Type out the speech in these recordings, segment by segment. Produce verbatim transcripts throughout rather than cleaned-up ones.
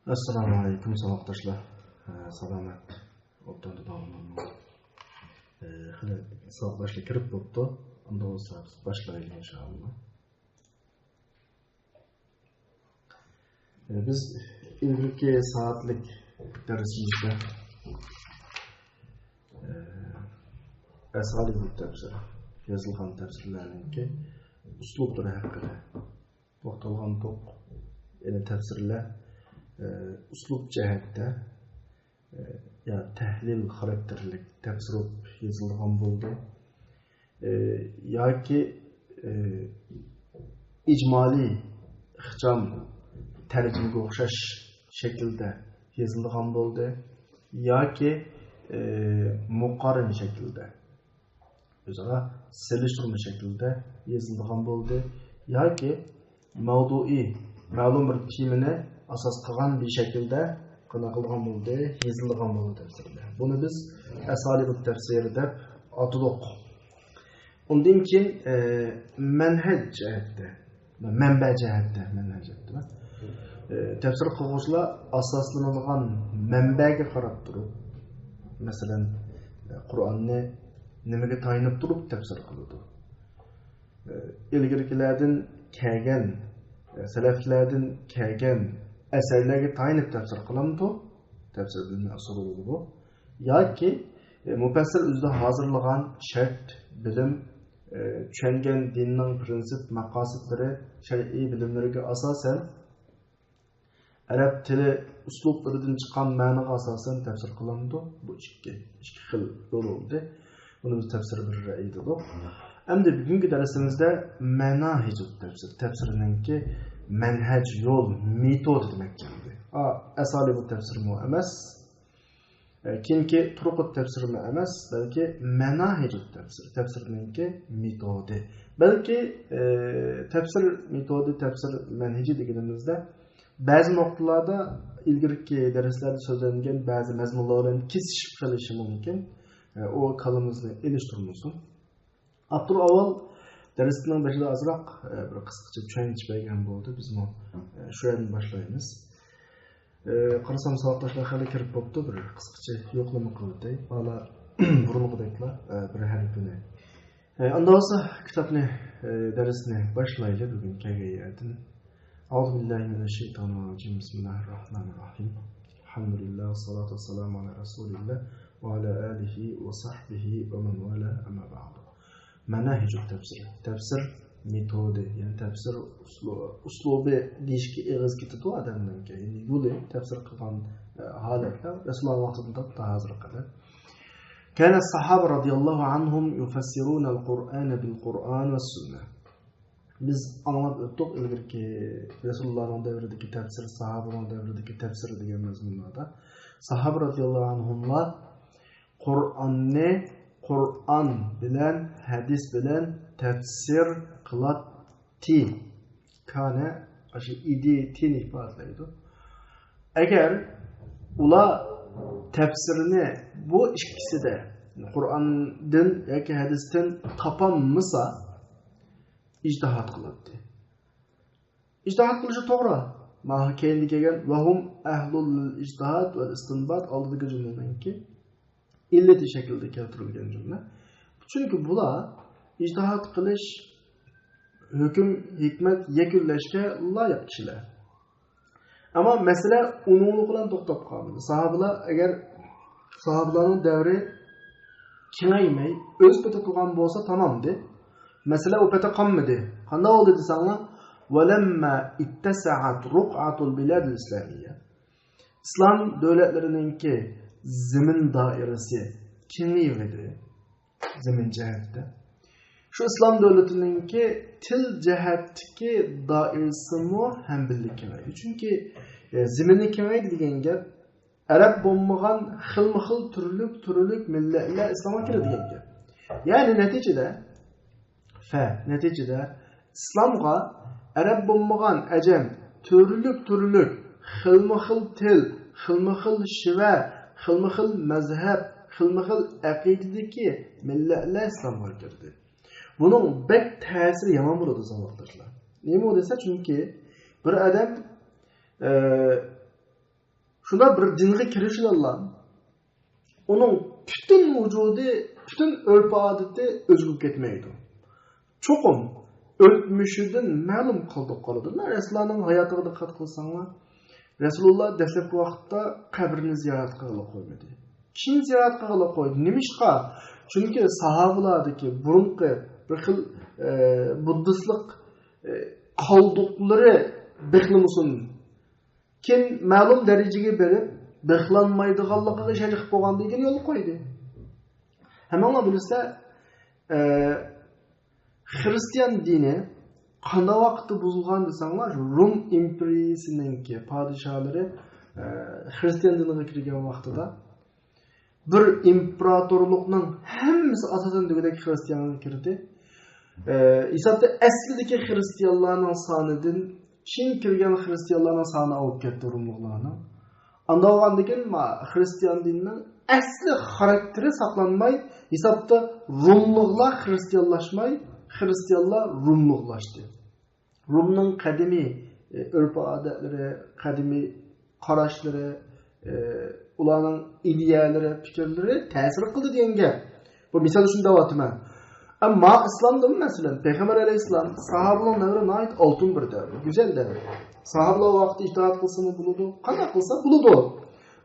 ئەسسالامۇ ئەلەيكۇم، ساۋاقداشلار. ئە، سالامەت ئوتتۇرىدا داۋاملىنىڭ. ئە، خېلى ساۋاقداشلار كىرىپ بوپتۇ. ئۇنداق بولسا بىز باشلايلى، ئىنشائاللا. ئە، بىز ئىلگىرىكى سائەتلىك دەرسىمىزدە، ئە، ئەسالىبۇت تەپسىر، يېزىلغان تەپسىرلەرنىڭكى ئۇسلۇبلىرى ھەققىدە توختالغانتۇق. يەنى تەپسىرلەر، ئە، ئۇسلۇب جەھەتتە، ئە، يا تەھلىل خاراكتېرلىك تەپسىر بولۇپ يېزىلغان بولدى. ئە، ياكى، ئە، ئىجمالىي ئىخچام تەرجىمىگە ئوخشاش شەكىلدە يېزىلغان بولدى. ياكى، ئە، مۇقارىنە شەكلىدە، ئۆزئارا سېلىشتۇرما شەكلىدە يېزىلىدىغان بولدى. ياكى مەۋزۇئىي، مەلۇم بىر تېمىنى ئاساس قىلغان بىر شەكىلدە قانداق قىلغان بولدى، يېزىلىدىغان بولدى تەپسىرلەر. بۇنى بىز ئەسالىبۇت تەپسىرى دەپ ئاتىدۇق. ئۇندىن كېيىن، ئە، مەنھەج جەھەتتە، مەنبە جەھەتتە، مەنھەج جەھەتتە، ئە، تەپسىر قىلغۇچىلار ئاساسلىنىدىغان مەنبەگە قاراپ تۇرۇپ، مەسىلەن، ئە، قۇرئاننى نېمىگە تايىنىپ تۇرۇپ تەپسىر قىلىدۇ؟ ئە، ئىلگىرىكىلەردىن كەلگەن، ئە، سەلەفلەردىن كەلگەن ئەسەرلەرگە تايىنىپ تەپسىر قىلامدۇ؟ تەپسىر ئىلمىي ئۇسۇلى بولىدۇ بۇ. ياكى، ئە، مۇپەسسىر ئۆزىدە ھازىرلىغان شەرت، بىلىم، ئە، چۈشەنگەن دىننىڭ پرىنسىپ، مەقاسىتلىرى، شەرئىي بىلىملىرىگە ئاساسەن، ئەرەب تىلى ئۇسلۇبلىرىدىن چىققان مەنىگە ئاساسەن تەپسىر قىلامدۇ؟ بۇ ئىككى، ئىككى خىل يول بولدى. بۇنى بىز تەپسىر بىر رەئي دېدۇق. ئەمدى بۈگۈنكى دەرسىمىزدە مەناھىجۇت تەپسىر، تەپسىرنىڭكى مەنھەج، يول، مېتودى دېمەكچى ئەمدى. ئا، ئەسالىبۇت تەپسىرمۇ ئەمەس. ئە، كېيىنكى تۇرۇقۇت تەپسىرمۇ ئەمەس، بەلكى مەناھىجۇت تەپسىر، تەپسىرنىڭكى مېتودى. بەلكى، ئە، تەپسىر مېتودى، تەپسىر مەنھىجى دېگىنىمىزدە بەزى نۇقتىلاردا ئىلگىرىكى دەرسلەردە سۆزلەنگەن بەزى مەزمۇنلار بىلەن كېسىشىپ قېلىشى مۇمكىن. ئە، ئۇ كاللىمىزنى ئېلىشتۇرمىسۇن. ئاپتور ئاۋۋال دەرسنىڭ بېشىدا ئازراق، ئە، بىر قىسقىچە چۈشەنچە بەرگەن بولدى. بىزمۇ، ئە، شۇ يەردىن باشلايمىز. ئە، قارىسام، ساۋاقداشلار خېلى كىرىپ بوپتۇ. بىر قىسقىچە يوقلىما قىلىۋېتەي. بالا بۇرۇنقىدەكلا، ئە، بىر ھەرپىنى. ئە، ئاندا بولسا كىتابنى، ئە، دەرسنى باشلايلى بۈگۈن كەلگەن يەردىن. أعوذ بالله من الشيطان الرجيم. بسم الله الرحمن الرحيم. الحمد لله والصلاة والسلام على رسول الله وعلى آله وصحبه ومن والاه، أما بعد. مەناھىجۇت تەپسىر. تەپسىر مېتودى، يەنى تەپسىر ئۇسلۇ-، ئۇسلۇبى دېيىشكە ئېغىز كېتىدۇ ئادەمنىڭكى. يەنى يولى، تەپسىر قىلغان، ئە، ھالەتلەر رەسۇلۇللا ۋاقتىدىن تارتىپ ھازىرغا قەدەر. كان الصحابة رضي الله عنهم يفسرون القرآن بالقرآن والسنة. بىز ئاڭلاپ ئۆتتۇق ئىلگىرىكى رەسۇلۇللانىڭ دەۋرىدىكى تەپسىر، ساھابىنىڭ دەۋرىدىكى تەپسىر دېگەن مەزمۇنلاردا. ساھابە رەزىياللاھۇ ئەنھۇملار قۇرئاننى قۇرئان بىلەن، ھەدىس بىلەن تەپسىر قىلاتتى. كانە، ئاشۇ ئىدى، تىنى ئىپادىلەيدۇ. ئەگەر ئۇلار تەپسىرنى بۇ ئىككىسىدە، قۇرئاندىن ياكى ھەدىستىن تاپالمىسا، ئىجتىھاد قىلاتتى. ئىجتىھاد قىلىشى توغرا. مانا كەينىدە كەلگەن «وهم أهل للاجتهاد والاستنباط» ئالدىدىكى جۈملىنىڭكى ئىللىتى شەكلىدە كەلتۈرۈلگەن جۈملە. چۈنكى بۇلار ئىجتىھاد قىلىش، ھۆكۈم، ھېكمەت يەكۈنلەشكە لايىق كىشىلەر. ئەمما مەسىلە ئۇنىڭلىق بىلەن توختاپ قالمىدى. ساھابىلار ئەگەر، ساھابىلارنىڭ دەۋرى كېڭەيمەي، ئۆز پېتى تۇرغان بولسا تامامدى. مەسىلە ئۇ پېتى قالمىدى. قانداق بولدى دېسەڭلار، «ولما اتسعت رقعة البلاد الإسلامية». ئىسلام دۆلەتلىرىنىڭكى زېمىن دائىرىسى كېڭىيىۋىدى. زېمىن جەھەتتە. شۇ ئىسلام دۆلىتىنىڭكى تىل جەھەتتىكى دائىرىسىمۇ ھەم بىللە كېڭەيدى. چۈنكى، ئە، زېمىنى كېڭەيدى دېگەن گەپ، ئەرەب بولمىغان خىلمۇ خىل تۈرلۈك، تۈرلۈك مىللەتلەر ئىسلامغا كىرىدۇ دېگەن گەپ. يەنى نەتىجىدە، فە، نەتىجىدە ئىسلامغا ئەرەب بولمىغان ئەجەم، تۈرلۈك-تۈرلۈك، خىلمۇ خىل تىل، خىلمۇ خىل شىۋە، خىلمۇ خىل مەزھەپ، خىلمۇ خىل ئەقىدىدىكى مىللەتلەر ئىسلامغا كىردى. بۇنىڭ بەك تەسىرى يامان بولىدۇ، ساۋاقداشلار. نېمە دېسە، چۈنكى بىر ئادەم، ئە، شۇنداق بىر دىنغا كىرىشىدىلا ئۇنىڭ پۈتۈن ۋۇجۇدى، پۈتۈن ئۆرپ-ئادىتى ئۆزگىرىپ كەتمەيدۇ. چوقۇم ئۆتمۈشىدىن مەلۇم قالدۇق قالىدۇ. رەسۇلۇللانىڭ ھاياتىغا دىققەت قىلساڭلار، رەسۇلۇللا دەسلەپكى ۋاقىتتا قەبرىنى زىيارەت قىلغىلى قويمىدى. كېيىن زىيارەت قىلغىلى قويدى. نېمىشقا؟ چۈنكى ساھابىلاردىكى بۇرۇنقى بىر خىل، ئە، بۇددىستلىق، ئە، قالدۇقلىرى بېقىلمىسۇن، كېيىن مەلۇم دەرىجىگە بېرىپ بېقىلالمايدىغانلىقىغا ئىشەنچ قىلىپ بولغاندىن كېيىن يولغا قويدى. ھەممىڭلار بىلىسىلەر، ئە، خىرىستىيان دىنى قانداق ۋاقىتتا بۇزۇلغان دېسەڭلار، شۇ رۇم ئىمپېرىيىسىنىڭكى پادىشاھلىرى، ئە، خىرىستىيان دىنىغا كىرگەن ۋاقتىدا بىر ئىمپېراتورلۇقنىڭ ھەممىسى ئاساسەن دېگۈدەك خىرىستىيانغا كىردى. ئە، ھېسابتا ئەسلىدىكى خىرىستىيانلارنىڭ سانىدىن كېيىن كىرگەن خىرىستىيانلارنىڭ سانى ئاۋۇپ كەتتى روملۇقلارنىڭ. ئانداق بولغاندىكىن، ما، خىرىستىيان دىنىنىڭ ئەسلى خاراكتېرى ساقلانماي، ھېسابتا روملۇقلار خىرىستىيانلاشماي، خىرىستىيانلار روملۇقلاشتى. رومنىڭ قەدىمىي، ئۆرپ-ئادەتلىرى، قەدىمىي قاراشلىرى، ئۇلارنىڭ ئىدىيەلىرى، پىكىرلىرى تەسىر قىلدى دېگەن گەپ. بۇ مىسال ئۈچۈن دەۋاتىمەن. ئەمما ئىسلامدىمۇ، مەسىلەن، پەيغەمبەر ئەلەيھىسسالام، ساھابىنىڭ دەۋرى ناھايىتى ئالتۇن بىر دەۋر، گۈزەل دەۋر. ساھابىلار ۋاقتىدا ئىتائەت قىلسىمۇ بولىدۇ، قانداق قىلسا بولىدۇ.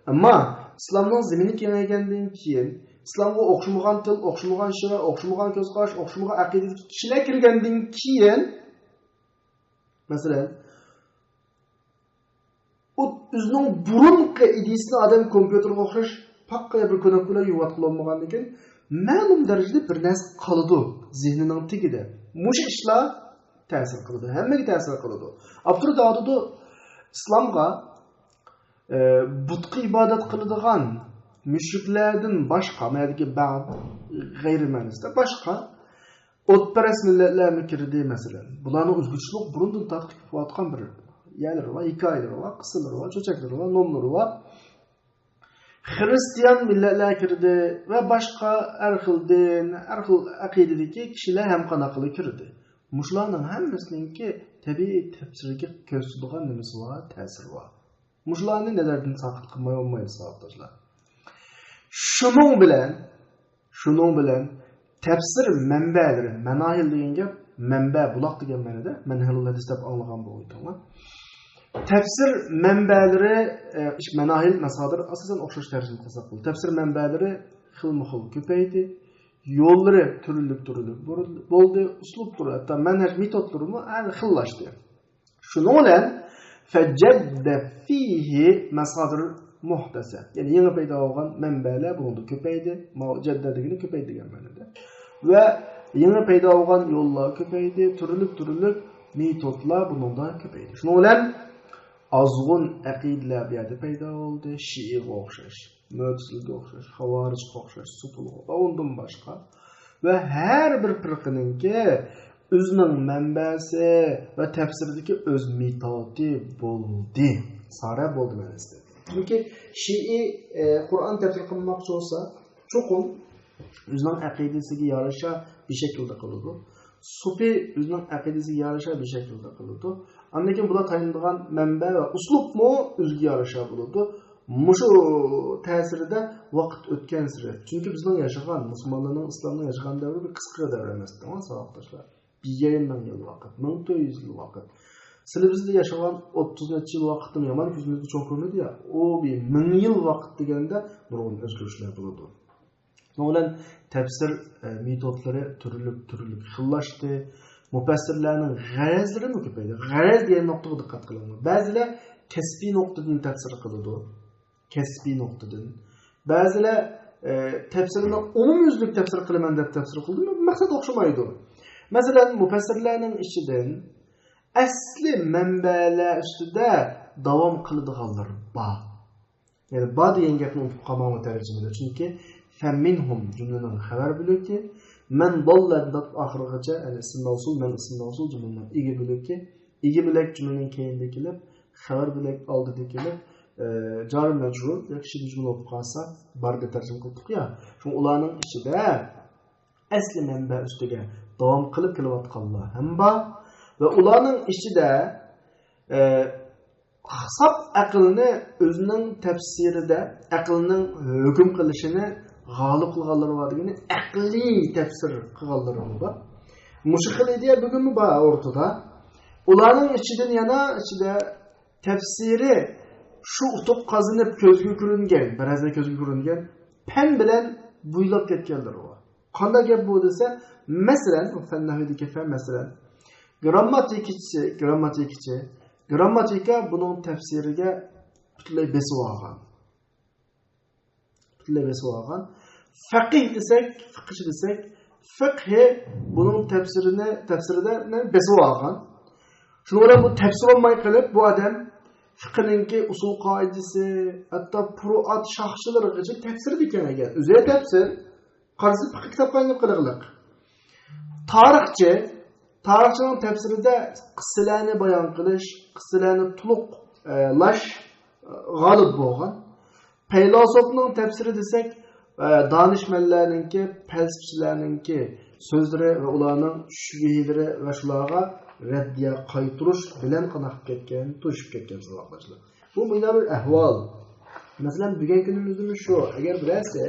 ئەمما ئىسلامنىڭ زېمىنى كېڭەيگەندىن كېيىن، ئىسلامغا ئوخشىمىغان تىل، ئوخشىمىغان شېئىر، ئوخشىمىغان كۆز قاراش، ئوخشىمىغان ئەقىدىدىكى كىشىلەر كىرگەندىن كېيىن، مەسىلەن، ئۇ ئۆزىنىڭ بۇرۇنقى ئىدىيىسىنى ئادەم كومپيۇتېرغا ئوخشاش پاققىدە بىر كنوپكا بىلەن يۇۋاتقىلى بولمىغاندىكىن، مەلۇم دەرىجىدە بىر نەرسە قالىدۇ زېھنىنىڭ تېگىدە. مۇشۇ ئىشلار تەسىر قىلىدۇ، ھەممىگە تەسىر قىلىدۇ. ئاپتور دەۋاتىدۇ، ئىسلامغا، ئە، بۇتقا ئىبادەت قىلىدىغان مۈشرىكلەردىن باشقا، مەنىدىكى بەغد غەيرىي مەنىسىدە باشقا ئوتپەرەس مىللەتلەرمۇ كىردى، مەسىلەن. بۇلارنىڭ ئۆزگىچىلىك بۇرۇندىن تارتىپ كېلىپ قېلىۋاتقان بىر يەرلىرى بار، ھېكايىلىرى بار، قىسسىلىرى بار، چۆچەكلىرى بار، نوملىرى بار. خىرىستىيان مىللەتلەر كىردى ۋە باشقا ھەر خىل دىن، ھەر خىل ئەقىدىدىكى كىشىلەر ھەم قانداقلا كىردى. مۇشۇلارنىڭ ھەممىسىنىڭكى تەبىئىي تەپسىرگە كۆرسىتىدىغان نېمىسى بار، تەسىرى بار. مۇشۇلارنى نەزەردىن ساقىت قىلماي بولمايمىز، ساۋاقداشلار. شۇنىڭ بىلەن، شۇنىڭ بىلەن تەپسىر مەنبەلىرى، مەناھىل دېگەن گەپ، مەنبە، بۇلاق دېگەن مەنىدە، مەنھەلۇل ھەدىس دەپ ئاڭلىغان بولغىيتىڭلار. تەپسىر مەنبەلىرى، ئە، ئىش-، مەناھىل، مەسادىر، ئاساسەن ئوخشاش تەرجىمە قىلساق بولىدۇ. تەپسىر مەنبەلىرى خىلمۇ خىل كۆپەيدى، يوللىرى تۈرلۈك تۈرلۈك بولدى، ئۇسلۇب تۈرى، ھەتتا مەنھەج مېتودلىرىمۇ ھەر خىللاشتى. شۇنىڭ بىلەن فەجەددە فىھى مەسادىر مۇھدەسە. يەنى يېڭى پەيدا بولغان مەنبەلەر بۇنىڭدا كۆپەيدى. ماۋۇ جەددە دېگىنى كۆپەيدى دېگەن مەنىدە. ۋە يېڭى پەيدا بولغان يوللار كۆپەيدى، تۈرلۈك تۈرلۈك مېتودلار بۇنىڭدا كۆپەيدى. شۇنىڭ بىلەن ئازغۇن ئەقىدىلەر بۇ يەردە پەيدا بولدى. شىئىغا ئوخشاش، مۆتىزىلىگە ئوخشاش، خاۋارىجقا ئوخشاش، سۇپىلغا ۋە ئۇندىن باشقا. ۋە ھەر بىر پىرقىنىڭكى ئۆزىنىڭ مەنبەسى ۋە تەپسىرىدىكى ئۆز مېتودى بولدى. سارە بولدى مەنىسىدە. چۈنكى شىئى، ئە، قۇرئان تەپسىر قىلماقچى بولسا، چوقۇم ئۆزىنىڭ ئەقىدىسىگە يارىشا بىر شەكىلدە قىلىدۇ. سۇپى ئۆزىنىڭ ئەقىدىسىگە يارىشا بىر شەكىلدە قىلىدۇ. ئاندىن كېيىن بۇلار تايىنىدىغان مەنبە ۋە ئۇسلۇبمۇ ئۆزىگە يارىشا بولىدۇ. مۇشۇ تەسىرىدە ۋاقىت ئۆتكەنسېرى، چۈنكى بىزنىڭ ياشىغان، مۇسۇلمانلارنىڭ، ئىسلامنىڭ ياشىغان دەۋرى بىر قىسقا دەۋر ئەمەس، ساۋاقداشلار. بىر يېرىم مىڭ يىل ۋاقىت، مىڭ تۆت يۈز يىل ۋاقىت. سىلى بىزدە ياشىغان ئوتتۇز نەچچە يىل ۋاقىتنى يامان كۆزىمىزگە چوڭ كۆرمىدى يا. ئۇ بىر مىڭ يىل ۋاقىت دېگەندە نۇرغۇن ئۆزگىرىشلەر بولىدۇ. شۇنىڭ بىلەن تەپسىر، ئە، مېتودلىرى تۈرلۈك، تۈرلۈك خىللاشتى. مۇپەسسىرلەرنىڭ غەرەزلىرىمۇ كۆپەيدى. غەرەز دېگەن نۇقتىغا دىققەت قىلىڭلار. بەزىلەر كەسپىي نۇقتىدىن تەپسىر قىلىدۇ. كەسپىي نۇقتىدىن. بەزىلەر، ئە، تەپسىرنى ئومۇميۈزلۈك تەپسىر قىلىمەن دەپ تەپسىر قىلىدۇ. مەقسەت ئوخشىمايدۇ. مەسىلەن، مۇپەسسىرلەرنىڭ ئىچىدىن ئەسلى مەنبەلەر ئۈستىدە داۋام قىلىدىغانلار بار. يەنى بار دېگەن گەپنى ئۇنتۇپ قالماڭلار تەرجىمىدە. چۈنكى فەمىنھۇم جۈملىنىڭ خەۋەر بۆلىكى، مەن داللە دەپ ئاخىرىغىچە، يەنى ئىسىم مەۋسۇل، مەن ئىسىم مەۋسۇل جۈملىنىڭ ئىگە بۆلىكى، ئىگە بۆلەك جۈملىنىڭ كەينىدە كېلىپ، خەۋەر بۆلەك ئالدىدا كېلىپ، ئە، جار مەجرۇر ياكى شىبھى جۈملە بولۇپ قالسا، بار دەپ تەرجىمە قىلىپ تۇرۇق يا. شۇڭا ئۇلارنىڭ ئىچىدە ئەسلى مەنبە ئۈستىگە داۋام قىلىپ كېلىۋاتقانلار ھەم بار ۋە ئۇلارنىڭ ئىچىدە، ئە، ساپ ئەقىلنى ئۆزىنىڭ تەپسىرىدە، ئەقىلنىڭ ھۆكۈم قىلىشىنى غالىب قىلغانلىرى بار دېگىنى، ئەقلىي تەپسىر قىلغانلىرى بار. مۇشۇ خىل ئىدىيە بۈگۈنمۇ بار ئوتتۇرىدا. ئۇلارنىڭ ئىچىدىن يەنە ئىچىدە تەپسىرى شۇ ئۇتۇق قازىنىپ كۆزگە كۆرۈنگەن، بەزىدە كۆزگە كۆرۈنگەن پەن بىلەن بويلاپ كەتكەنلىرى بار. قانداق گەپ بۇ دېسە، مەسىلەن، فەن نەھۋىدىكى فەن، مەسىلەن، گىرامماتىكىچى، گىرامماتىكىچى، گىرامماتىكا بۇنىڭ تەپسىرىگە پۈتۈنلەي بېسىۋالغان. پۈتۈنلەي بېسىۋالغان. فەقىھ دېسەك، فىقىھچى دېسەك، فىقھى بۇنىڭ تەپسىرىنى، تەپسىرىدە بېسىۋالغان. شۇنىڭ بىلەن بۇ تەپسىر بولماي قېلىپ، بۇ ئادەم فىقھنىڭكى ئۇسۇل قائىدىسى، ھەتتا پۇرۇئات شاخسىلىرىغىچە تەپسىر ئىكەن ئەگەر. ئۆزى تەپسىر، قارىسا پىقىھ كىتابقا ئايلىنىپ قېلىغلىق. تارىخچى، تارىخچىنىڭ تەپسىرىدە قىسسىلەرنى بايان قىلىش، قىسسىلەرنى تولۇق، ئە، لاش، ئە، غالىب بولغان. پەيلاسوپنىڭ تەپسىرى دېسەك، ئە، دانىشمەنلەرنىڭكى، پەلسەپىچىلەرنىڭكى سۆزلىرى ۋە ئۇلارنىڭ شۈبھىلىرى ۋە شۇلارغا رەددىيە قايتۇرۇش بىلەن قانداق كەتكەن، توشۇپ كەتكەن ساۋاقداشلار. بۇ مۇنداق بىر ئەھۋال. مەسىلەن، بۈگۈنكى كۈنىمىزدىمۇ شۇ. ئەگەر بىرەرسى،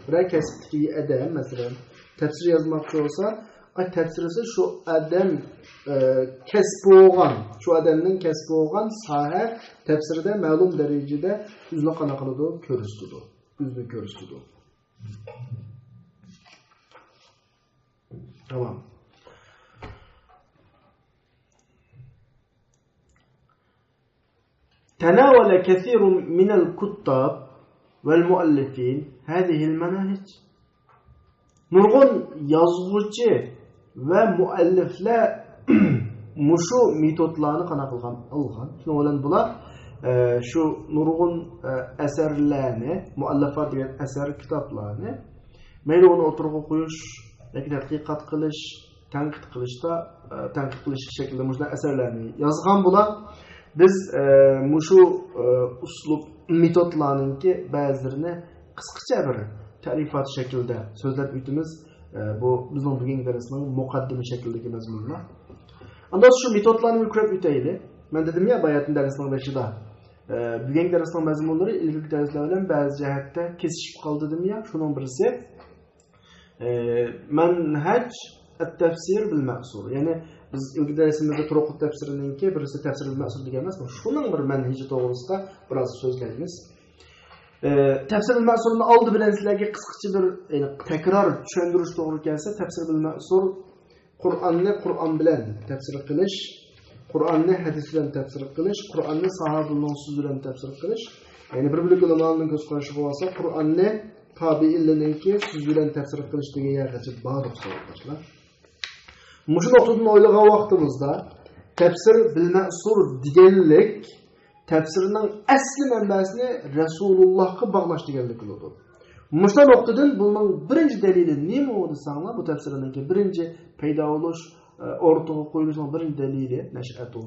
بىرەر كەسىپتىكى ئادەم، مەسىلەن، تەپسىر يازماقچى بولسا، ئاي، تەپسىرىسى شۇ ئادەم، ئە، كەسپى بولغان، شۇ ئادەمنىڭ كەسپى بولغان ساھە تەپسىرىدە مەلۇم دەرىجىدە ئۆزىنى قانداق قىلىدۇ؟ كۆرسىتىدۇ. ئۆزىنى كۆرسىتىدۇ. تامام. تناول كثير من الكتاب والمؤلفين هذه المناهج. نۇرغۇن يازغۇچى ۋە مۇئەللىفلەر مۇشۇ مېتودلارنى قانداق قىلغان، ئالغان. شۇنىڭ بىلەن بۇلار، ئە، شۇ نۇرغۇن، ئە، ئەسەرلەرنى، مۇئەللەفات دېگەن ئەسەر، كىتابلارنى، مەيلى ئۇنى ئوتتۇرىغا قويۇش ياكى تەتقىقات قىلىش، تەنقىد قىلىشتا، ئە، تەنقىد قىلىش شەكلىدە مۇشۇنداق ئەسەرلەرنى يازغان بۇلار. بىز، ئە، مۇشۇ، ئە، ئۇسلۇب، مېتودلارنىڭكى بەزىلىرىنى قىسقىچە بىر تەرىپات شەكلىدە سۆزلەپ ئۆتىمىز. ئە، بۇ بىزنىڭ بۈگۈنكى دەرسنىڭ مۇقەددىمە شەكلىدىكى مەزمۇنلار. ئاندىن شۇ مېتودلارنى بىر كۆرۈپ ئۆتەيلى. مەن دېدىم يا، باياتىن دەرسنىڭ بېشىدا، ئە، بۈگۈنكى دەرسنىڭ مەزمۇنلىرى ئىلگىرىكى دەرسلەر بىلەن بەزى جەھەتتە كېسىشىپ قالدى دېدىم يا. شۇنىڭ بىرسى، ئە، مەنھەج ئەت-تەفسىر بىل مەسۇر. يەنى بىز ئىلگىرى دەرسىمىزدە تۇرۇقۇت تەپسىرىنىڭكى بىرسى تەفسىر بىل مەسۇر دېگەن ئەمەسمۇ؟ شۇنىڭ بىر مەنھىجى توغرىسىدا بىراز سۆزلەيمىز. ئە، تەفسىر بىل مەسۇرنى ئالدى بىلەن سىلەرگە قىسقىچە بىر، يەنى تەكرار چۈشەندۈرۈش توغرا كەلسە، تەفسىر بىل مەسۇر قۇرئاننى قۇرئان بىلەن تەپسىر قىلىش، قۇرئاننى ھەدىس بىلەن تەپسىر قىلىش، قۇرئاننى ساھابىلەرنىڭ سۆزى بىلەن تەپسىر قىلىش. يەنى بىر بۆلەك ئۆلىمالارنىڭ كۆز قارىشىغا بولسا، قۇرئاننى تابىئىنلەرنىڭكى سۆزى بىلەن تەپسىر قىلىش دېگەن يەرگىچە باردۇق، ساۋاقداشلار. مۇشۇ نۇقتىدىن ئويلىغان ۋاقتىمىزدا، تەپسىر بىل مەسۇر دېگەنلىك تەپسىرنىڭ ئەسلى مەنبەسىنى رەسۇلۇللاھقا باغلاش دېگەنلىك بولىدۇ. مۇشۇ نۇقتىدىن بۇنىڭ بىرىنچى دەلىلى نېمە دېسەڭلار، بۇ تەپسىرنىڭكى بىرىنچى پەيدا بولۇش، ئورتىغا قويۇلۇشىنىڭ بىرىنچى دەلىلى، نەشئەتۇ،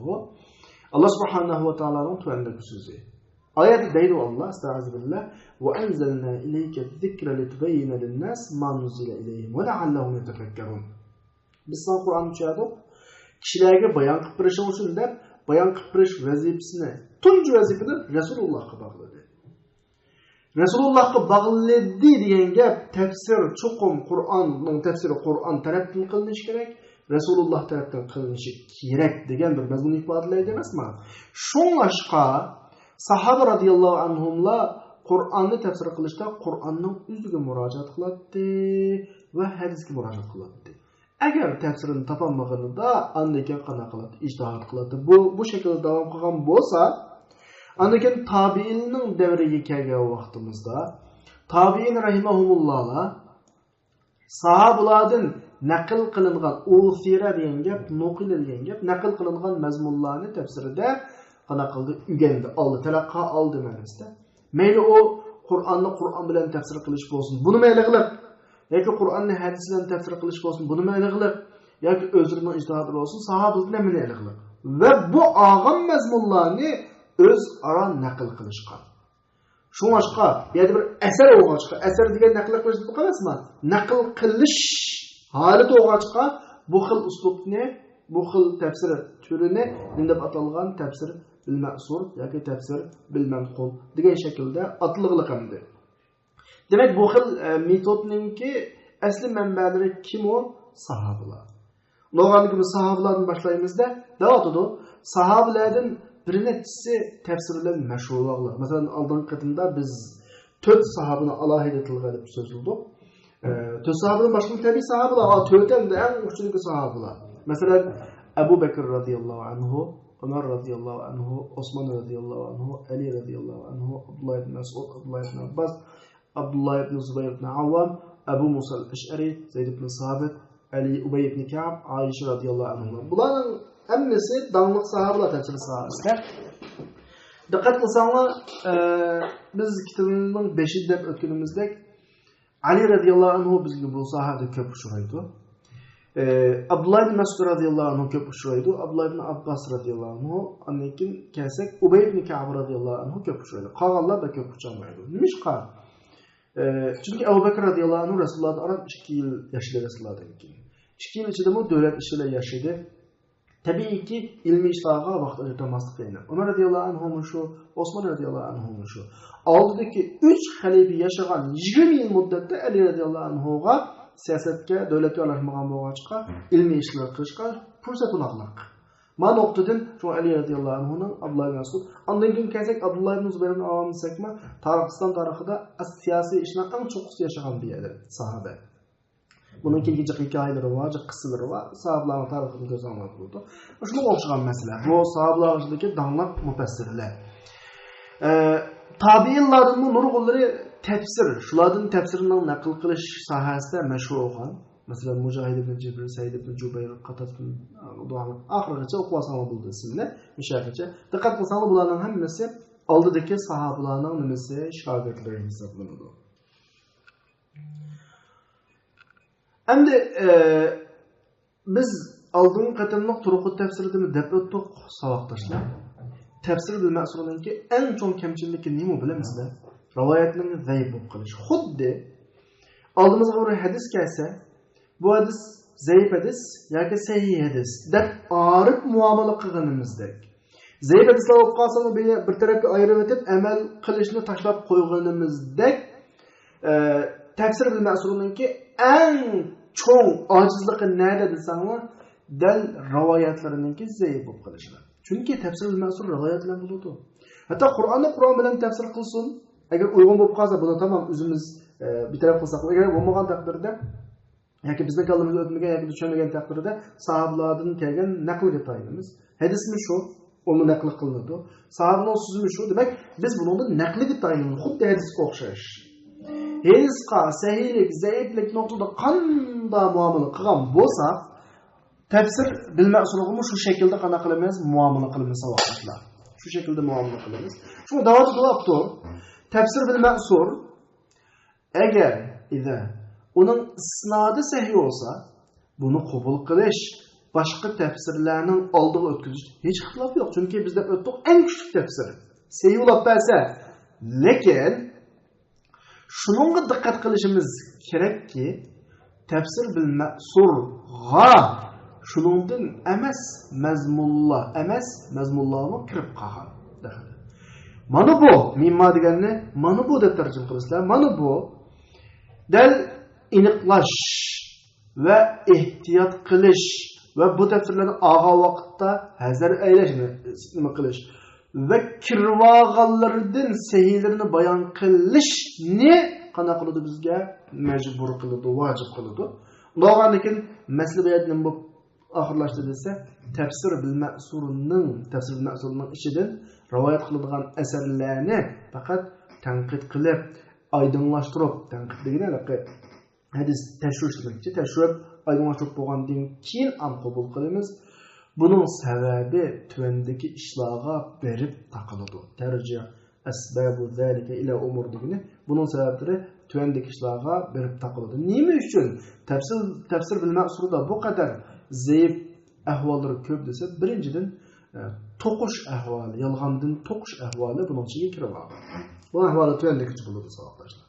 ئاللا سۇبھانەھۇ ۋە تائالانىڭ تۆۋەندىكى سۆزى. ئايەتتە دەيدۇ ئاللا، ئەستەئىزۇبىللا، وَأَنزَلْنَا إِلَيْكَ الذِّكْرَ لِتُبَيِّنَ لِلنَّاسِ مَا نُزِّلَ إِلَيْهِمْ وَلَعَلَّهُمْ يَتَفَكَّرُونَ. بىز ساڭا قۇرئاننى چۈشۈردۇق، كىشىلەرگە بايان قىلىپ بېرىشىڭ ئۈچۈن دەپ، بايان قىلىپ بېرىش ۋەزىپىسىنى، تۇنجى ۋەزىپىنى رەسۇلۇللاھقا باغلىدى. رەسۇلۇللاھقا باغلىدى دېگەن گەپ، تەپسىر چوقۇم قۇرئاننىڭ تەپسىرى قۇرئان تەرەپتىن قىلىنىشى كېرەك، رەسۇلۇللاھ تەرەپتىن قىلىنىشى كېرەك دېگەن بىر مەزمۇن ئىپادىلەيدۇ ئەمەسمۇ؟ شۇڭلاشقا، ساھابە رازىياللاھۇ ئەنھۇملار قۇرئاننى تەپسىر قىلىشتا قۇرئاننىڭ ئۆزىگە مۇراجىئەت قىلاتتى ۋە ھەدىسكە مۇراجىئەت قىلاتتى. ئەگەر تەپسىرىنى تاپالمىغىنىدا، ئاندىن كېيىن قانداق قىلاتتى؟ ئىجتىھاد قىلاتتى. بۇ، بۇ شەكىلدە داۋام قىلغان بولسا، ئاندىن كېيىن تابىئىننىڭ دەۋرىگە كەلگەن ۋاقتىمىزدا، تابىئىن رەھىمەھۇمۇللاھلار ساھابىلاردىن نەقىل قىلىنغان، ئۇسىرە دېگەن گەپ، نۇقىلە دېگەن گەپ، نەقىل قىلىنغان مەزمۇنلارنى تەپسىرىدە قانداق قىلدى؟ ئۆگەندى، ئالدى، تەلەققا ئالدى مەنىسىدە. مەيلى ئۇ قۇرئاننى قۇرئان بىلەن تەپسىر قىلىش بولسۇن، بۇنىمۇ ئېلىغلىق. ياكى قۇرئاننى ھەدىس بىلەن تەپسىر قىلىش بولسۇن، بۇنىمۇ ئېلىغلىق. ياكى ئۆزلىرىنىڭ ئىجتىھادى بولسۇن، ساھابىلەردىن ھەممىنى ئېلىغلىق. ۋە بۇ ئالغان مەزمۇنلارنى ئۆزئارا نەقىل قىلىشقا. شۇڭلاشقا، بۇ يەردە بىر ئەسەر بولغاچقا، ئەسەر دېگەن نەقىل قىلىش دېدۇق ئەمەسمۇ؟ نەقىل قىلىش ھالىتى بولغاچقا، بۇ خىل ئۇسلۇبنى، بۇ خىل تەپسىر تۈرىنى نېمە دەپ ئاتالغان؟ تەپسىر بىل مەسۇر ياكى تەپسىر بىل مەنقۇل دېگەن شەكىلدە ئاتىلىغلىق ئەمدى. دېمەك، بۇ خىل، ئە، مېتودنىڭكى ئەسلى مەنبەلىرى كىم ئۇ؟ ساھابىلار. نورمالدىكى بىز ساھابىلاردىن باشلايمىز-دە، دەۋاتىدۇ. ساھابىلەردىن بىر نەچچىسى تەپسىر بىلەن مەشغۇل بولغانلار. مەسىلەن، ئالدىنقى قېتىمدا بىز تۆت ساھابىنى ئالاھىدە تىلغا ئېلىپ سۆزلىدۇق. ئە، تۆت ساھابىدىن باشقا تەبىئىي ساھابىلار، ئا، تۆتەمدە ئەڭ ئۈستۈنكى ساھابىلار. مەسىلەن، ئەبۇ بەكىر رەزىياللاھۇ ئەنھۇ، ئۆمەر رەزىياللاھۇ ئەنھۇ، ئوسمان رەزىياللاھۇ ئەنھۇ، ئەلى رەزىياللاھۇ ئەنھۇ، ئابدۇللا ئىبن مەسئۇد، ئابدۇللا ئىبن ئابباس، ئابدۇللا ئىبن زۇبەير ئىبن ئاۋۋام، ئەبۇ مۇسا ئەل ئەشئەرى، زەيد ئىبن سابىت، ئەلى ئۇبەي ئىبن كەئب، ئائىشە رەزىياللاھۇ ئەنھۇلار. بۇلارنىڭ ھەممىسى داڭلىق ساھابىلار تەپسىر ساھەسىدە. دىققەت قىلساڭلار، ئە، بىز كىتابىمىزنىڭ بېشىدا دەپ ئۆتكىنىمىزدەك، ئەلى رەزىياللاھۇ ئەنھۇ بىزگە بۇ ساھەدە كۆپ ئۇچرايدۇ. ئە، ئابدۇللا ئىبن مەسئۇد رەزىياللاھۇ ئەنھۇ كۆپ ئۇچرايدۇ. ئابدۇللا ئىبن ئابباس رەزىياللاھۇ ئەنھۇ، ئاندىن كېيىن كەلسەك، ئۇبەي ئىبن كەئب رەزىياللاھۇ ئەنھۇ كۆپ ئۇچرايدۇ. قالغانلار بەك كۆپ ئۇچرىمايدۇ. نېمىشقا؟ ئە، چۈنكى ئەبۇ بەكىر رەزىياللاھۇ ئەنھۇ رەسۇلۇللاھتىن ئاران ئىككى يىل ياشىدى رەسۇلۇللاھتىن كېيىن. ئىككى يىل ئىچىدىمۇ دۆلەت ئىشى بىلەن ياشىدى. تەبىئىيكى، ئىلمىي ئىشلارغا ۋاقىت ئاجرىتالماسلىقى ئېنىق. ئۆمەر رەزىياللاھۇ ئەنھۇمۇ شۇ، ئوسمان رەزىياللاھۇ ئەنھۇمۇ شۇ. ئالدىدىكى ئۈچ خەلىپە ياشىغان يىگىرمە يىل مۇددەتتە ئەلى رەزىياللاھۇ ئەنھۇغا سىياسەتكە، دۆلەتكە ئارىلاشمىغان بولغاچقا، ئىلمىي ئىشلار قىلىشقا پۇرسەت بولغانلىق. مانا نۇقتىدىن شۇڭا ئەلى رەزىياللاھۇ ئەنھۇنىڭ، ئابدۇللا ئىبن مەسئۇد، ئاندىن كېيىن كەلسەك، ئابدۇللا ئىبن زۇبەير ئىبن ئاۋام دېسەكمۇ، تارىخ، ئىسلام تارىخىدا سىياسىي ئىشلار ئەڭ چوڭقىسى ياشىغان بىر يەردە ساھابە. بۇنىڭ كېيىنكى جىق ھېكايىلىرى بار، جىق قىسسىلىرى بار. ساھابىلارنىڭ تارىخىدىن كۆرسەڭلار بولىدۇ. شۇنىڭغا ئوخشىغان مەسىلە. بۇ ساھابىلار ئىچىدىكى داڭلىق مۇپەسسىرلەر. ئە، تابىئىنلاردىنمۇ نۇرغۇنلىرى تەپسىر، شۇلاردىن تەپسىرنىڭ نەقىل قىلىش ساھەسىدە مەشھۇر بولغان. مەسىلەن، مۇجاھىد ئىبن جەبىر، سەئىد ئىبن جۇبەير، قاتادىدىن، ئاخىرغىچە ئوقۇۋالساڭلار بولىدۇ ئىسمىنى، مۇشۇ يەرگىچە. دىققەت قىلساڭلار، بۇلارنىڭ ھەممىسى ئالدىدىكى ساھابىلارنىڭ نېمىسى؟ شاگىرتلىرى ھېسابلىنىدۇ. ئەمدى، ئە، بىز ئالدىنقى قېتىملىق تۇرۇقۇت تەپسىرىدىمۇ دەپ ئۆتتۇق، ساۋاقداشلار. تەپسىر بىل مەسۇرنىڭكى ئەڭ چوڭ كەمچىلىكى نېمە بىلەمسىلەر؟ رىۋايەتنىڭ زەئىپ بولۇپ قېلىشى. خۇددى ئالدىمىزغا بىر ھەدىس كەلسە، بۇ ھەدىس زەئىپ ھەدىس ياكى سەھىھ ھەدىس دەپ ئايرىپ مۇئامىلە قىلغىنىمىزدەك، زەئىپ ھەدىسلەر بولۇپ قالسىمۇ، بىر، بىر تەرەپكە ئايرىۋېتىپ، ئەمەل قىلىشنى تاشلاپ قويغىنىمىزدەك، ئە، تەپسىر بىل مەسۇرنىڭكى ئەڭ چوڭ ئاجىزلىقى نەدە دېسەڭلار، دەل رىۋايەتلىرىنىڭكى زەئىپ بولۇپ قېلىشىدا. چۈنكى تەپسىر بىل مەسۇر رىۋايەت بىلەن بولىدۇ. ھەتتا قۇرئاننى قۇرئان بىلەن تەپسىر قىلسۇن، ئەگەر ئۇيغۇن بولۇپ قالسا، بۇنى تامام ئۆزىمىز، ئە، بىر تەرەپ قىلساق، ئەگەر بولمىغان تەقدىردە، ياكى بىزنىڭ كاللىمىزغا ئۆتمىگەن ياكى چۈشەنمىگەن تەقدىردە، ساھابىلاردىن كەلگەن نەقىلگە تايىنىمىز. ھەدىسمۇ شۇ، ئۇمۇ نەقىل قىلىنىدۇ. ساھابىنىڭ سۆزىمۇ شۇ. دېمەك، بىز بۇنىڭدا نەقلىگە تايىنىمىز، خۇددى ھەدىسكە ئوخشاش. ھەدىسقا سەھىھلىك، زەئىپلىك نۇقتىدا قانداق مۇئامىلە قىلغان بولساق، تەپسىر بىل مەسۇرغىمۇ شۇ شەكىلدە قانداق قىلىمىز؟ مۇئامىلە قىلىمىز، ساۋاقداشلار. شۇ شەكىلدە مۇئامىلە قىلىمىز. شۇڭا داۋامىدا دەۋاتىدۇ. تەپسىر بىل مەسۇر ئەگەر، ئىزا، ئۇنىڭ ئىسنادى سەھىھ بولسا، بۇنى قوبۇل قىلىش، باشقا تەپسىرلەرنىڭ ئالدىغا ئۆتكۈزۈش ھېچ ئىختىلاپ يوق. چۈنكى بىز دەپ ئۆتتۇق، ئەڭ كۈچلۈك تەپسىر. سەھىھ بولاپ بەرسە. لېكىن، شۇنىڭغا دىققەت قىلىشىمىز كېرەككى، تەپسىر بىل مەسۇرغا شۇنىڭدىن ئەمەس مەزمۇنلار، ئەمەس مەزمۇنلارمۇ كىرىپ قالغان. مانا بۇ، مىمما دېگەننى مانا بۇ دەپ تەرجىمە قىلىسىلەر. مانا بۇ دەل ئېنىقلاش ۋە ئېھتىيات قىلىش ۋە بۇ تەپسىرلەرنى ئالغان ۋاقىتتا ھەزەر ئەيلەش، نېمە قىلىش ۋە كىرىۋالغانلىرىدىن سەھىھلىرىنى بايان قىلىشنى قانداق قىلىدۇ؟ بىزگە مەجبۇر قىلىدۇ، ۋاجىپ قىلىدۇ. بولغاندىكىن مەسىلە بۇ يەردە نېمە بولۇپ ئاخىرلاشتى دېسە، تەپسىر بىل مەسۇرنىڭ، تەپسىر بىل مەسۇرنىڭ ئىچىدىن رىۋايەت قىلىدىغان ئەسەرلەرنى پەقەت تەنقىد قىلىپ، ئايدىڭلاشتۇرۇپ، تەنقىد دېگىنى ھېلىقى ھەدىس تەشۋىش دېمەكچى، تەشۋىش ئايدىڭلاشتۇرۇپ بولغاندىن كېيىن ئەم قوبۇل قىلىمىز. بۇنىڭ سەۋەبى تۆۋەندىكى ئىشلارغا بېرىپ تاقىلىدۇ. تەرجىئ ئەسبابۇ زالىكە ئىلە ئۇمۇر دېگىنى، بۇنىڭ سەۋەبلىرى تۆۋەندىكى ئىشلارغا بېرىپ تاقىلىدۇ. نېمە ئۈچۈن تەپسىر، تەپسىر بىل مەسۇردا بۇ قەدەر زەئىپ ئەھۋاللىرى كۆپ دېسە، بىرىنچىدىن، ئە، توقۇش ئەھۋالى، يالغاندىن توقۇش ئەھۋالى بۇنىڭ ئىچىگە كىرىۋالغان. بۇ ئەھۋالى تۆۋەندىكىچە بولىدۇ، ساۋاقداشلار.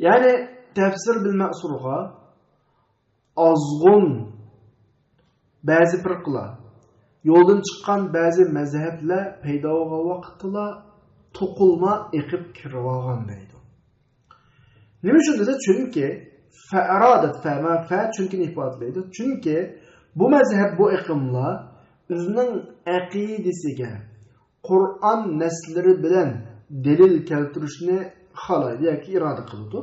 يەنى تەپسىر بىل مەسۇرغا ئازغۇن بەزى پىرقىلار، يولدىن چىققان بەزى مەزھەپلەر پەيدا بولغان ۋاقىتتىلا توقۇلما ئېقىپ كىرىۋالغان دەيدۇ. نېمە ئۈچۈن دېسە، چۈنكى فەئەرادەت فەمە فە چۈنكىنى ئىپادىلەيدۇ. چۈنكى بۇ مەزھەپ، بۇ ئېقىملار ئۆزىنىڭ ئەقىدىسىگە قۇرئان نەسلىرى بىلەن دەلىل كەلتۈرۈشنى خالايدۇ ياكى ئىرادە قىلىدۇ.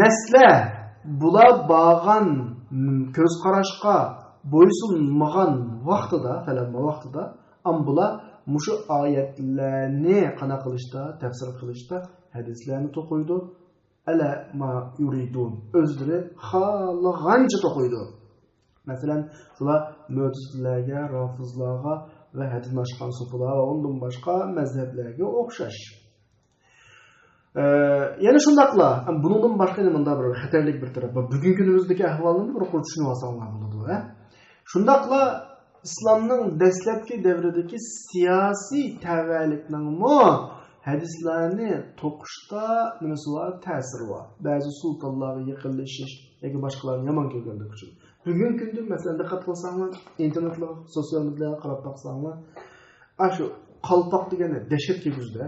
نەسلە بۇلار بارغان كۆز قاراشقا بويسۇنمىغان ۋاقتىدا، فەلەمما ۋاقتىدا، ئام بۇلار مۇشۇ ئايەتلەرنى قانا قىلىشتا، تەپسىر قىلىشتا ھەدىسلەرنى توقۇيدۇ. ئەلە ما يۇرىدۇن، ئۆزلىرى خالىغانچە توقۇيدۇ. مەسىلەن، شۇلار مۆتىزىلىلەرگە، رافىزلارغا ۋە ھەددىدىن ئاشقان سوپىلارغا ۋە ئۇندىن باشقا مەزھەپلەرگە ئوخشاش. ئە، يەنە شۇنداقلا، بۇنىڭدىن باشقا يەنە مۇنداق بىر خەتەرلىك بىر تەرەپ بار. بۈگۈنكى كۈنىمىزدىكى ئەھۋالنى بىر قۇر چۈشىنىۋالساڭلار بولىدۇ، ھە؟ شۇنداقلا ئىسلامنىڭ دەسلەپكى دەۋرىدىكى سىياسىي تەۋەلىكنىڭمۇ ھەدىسلەرنى توقۇشتا نېمىسى بار؟ تەسىرى بار. بەزى سۇلتانلارغا يېقىنلىشىش ياكى باشقىلارنى يامان كۆرگەنلىكى ئۈچۈن. بۈگۈنكى كۈندە، مەسىلەن، دىققەت قىلساڭلار، ئىنتېرنېتلارغا، سوتسىيال مېدىيالارغا قاراپ باقساڭلار، ئاشۇ قالپاق دېگەننى دەھشەت كىيگۈزدى.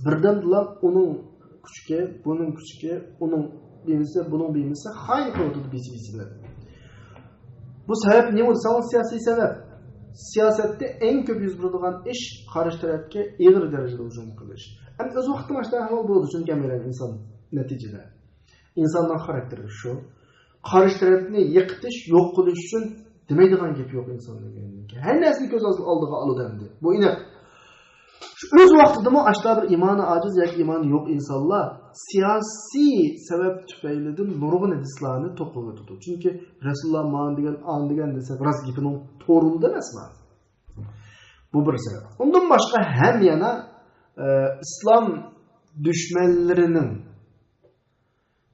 بىردەمدىلا ئۇنىڭ كۈچۈكى، بۇنىڭ كۈچۈكى، ئۇنىڭ بىمىسى، بۇنىڭ بىمىسى خايىن قىلىۋاتىدۇ بىسى بىسى بىلەن. بۇ سەۋەب نېمە دېسەڭلار، سىياسىي سەۋەب. سىياسەتتە ئەڭ كۆپ يۈز بېرىدىغان ئىش قارشى تەرەپكە ئېغىر دەرىجىدە ھۇجۇم قىلىش. ئەمدى ئۆز ۋاقتىدا مانا شۇنداق ئەھۋال بولىدۇ، چۈنكى ھەممەيلەن ئىنسان نەتىجىدە. ئىنساننىڭ خاراكتېرى شۇ. قارشى تەرەپنى يىقىتىش، يوق قىلىش ئۈچۈن دېمەيدىغان گەپ يوق ئىنساننىڭ. ھەممە نەرسىنى كۆز ئالدىغا ئالىدۇ ئەمدى. بۇ ئېنىق. شۇ ئۆز ۋاقتىدىمۇ ئاشۇنداق بىر ئىمانى ئاجىز ياكى ئىمانى يوق ئىنسانلار سىياسىي سەۋەب تۈپەيلىدىن نۇرغۇن ھەدىسلارنى توقۇۋېتىدۇ. چۈنكى رەسۇلۇللا مانا دېگەن، ئانا دېگەن دېسە، راست گېپىنىڭ توغرىلىقى ئەمەسمۇ. بۇ بىر سەۋەب. ئۇندىن باشقا ھەم يەنە، ئە، ئىسلام دۈشمەنلىرىنىڭ،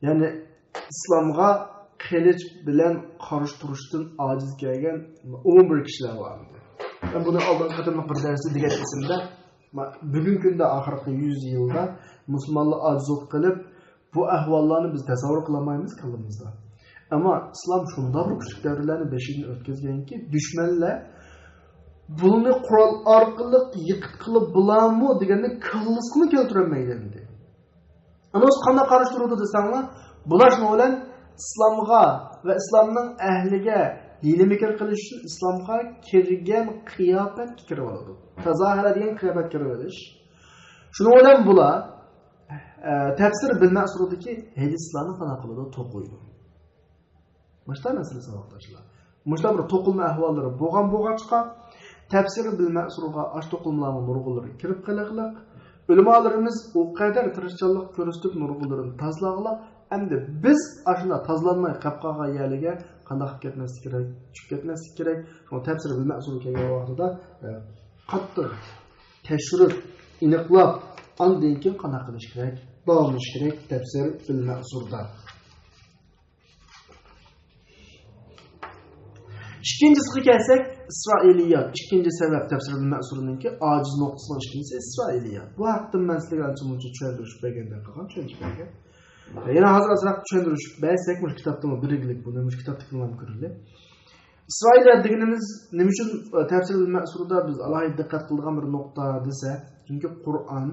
يەنى ئىسلامغا قىلىچ بىلەن قارشى تۇرۇشتىن ئاجىز كەلگەن ئومۇمىي بىر كىشىلەر بار ئىدى. مەن بۇنى ئالدىنقى قېتىملىق بىر دەرستە دېگەن ئېسىمدە، ما-، بۈگۈنكى كۈندە ئاخىرقى يۈز يىلدا مۇسۇلمانلار ئاجىز بولۇپ قېلىپ، بۇ ئەھۋاللارنى بىز تەسەۋۋۇر قىلالمايمىز كاللىمىزدا. ئەمما ئىسلام شۇنداق بىر كۈچلۈك دەۋرلەرنى بېشىدىن ئۆتكۈزگەنكى، دۈشمەنلەر بۇنى قورال ئارقىلىق يىقىتقىلى بولامۇ دېگەننى كاللىسىغىمۇ كەلتۈرەلمەيدۇ ئەمدى. ئەمما قانداق قارشى تۇرىدۇ دېسەڭلار، بۇلار شۇنىڭ بىلەن ئىسلامغا ۋە ئىسلامنىڭ ئەھلىگە ھىيلە-مىكىر قىلىش ئۈچۈن ئىسلامغا كىرگەن قىياپەتكە كىرىۋالىدۇ. تازاھىرە دېگەن قىياپەتكە كىرىۋېلىش. شۇنىڭ بىلەن بۇلار، ئە، تەپسىر بىل مەسۇردىكى ھەدىسلارنى قانداق قىلىدۇ؟ توقۇيدۇ. مۇشۇنداق مەسىلە، ساۋاقداشلار. مۇشۇنداق بىر توقۇلما ئەھۋاللىرى بولغان بولغاچقا، تەپسىر بىل مەسۇرغا ئاش توقۇلمىلارنىڭ نۇرغۇنلىرى كىرىپ قېلىقلىق. ئۆلىمالىرىمىز ئۇ قەدەر تىرىشچانلىق كۆرسىتىپ نۇرغۇنلىرىنى تازىلاغلىق. ئەمدى بىز ئاشۇنداق تازىلانماي قېلىپ قالغان يەرلەرگە قانداق قىلىپ كەتمەسلىك كېرەك؟ چۈشۈپ كەتمەسلىك كېرەك. شۇڭا تەپسىر بىل مەسۇر كەلگەن ۋاقتىدا، ئە، قاتتىق تەكشۈرۈپ، ئېنىقلاپ، ئاندىن كېيىن قانداق قىلىش كېرەك؟ داۋاملىشىش كېرەك تەپسىر بىل مەسۇردا. ئىككىنچىسىگە كەلسەك، ئىسرائىلىيات. ئىككىنچى سەۋەب، تەپسىر بىل مەسۇرنىڭكى ئاجىز نۇقتىسىنىڭ ئىككىنچىسى ئىسرائىلىيات. بۇ ھەقتە مەن سىلەرگە ئانچە مۇنچە چۈشەندۈرۈش بەرگەندەك قىلغان، چۈشەندۈرۈش بەرگەن. يەنە ھازىر ئازراق چۈشەندۈرۈش بەرسەك، مۇشۇ كىتابتىمۇ بىرگىلىك بۇنى، مۇشۇ كىتابتىكىنىلا كۆرىلى. ئىسرائىلىيات دېگىنىمىز نېمە ئۈچۈن، ئە، تەپسىر بىل مەسۇردا بىز ئالاھىدە دىققەت قىلىدىغان بىر نۇقتا دېسە، چۈنكى قۇرئان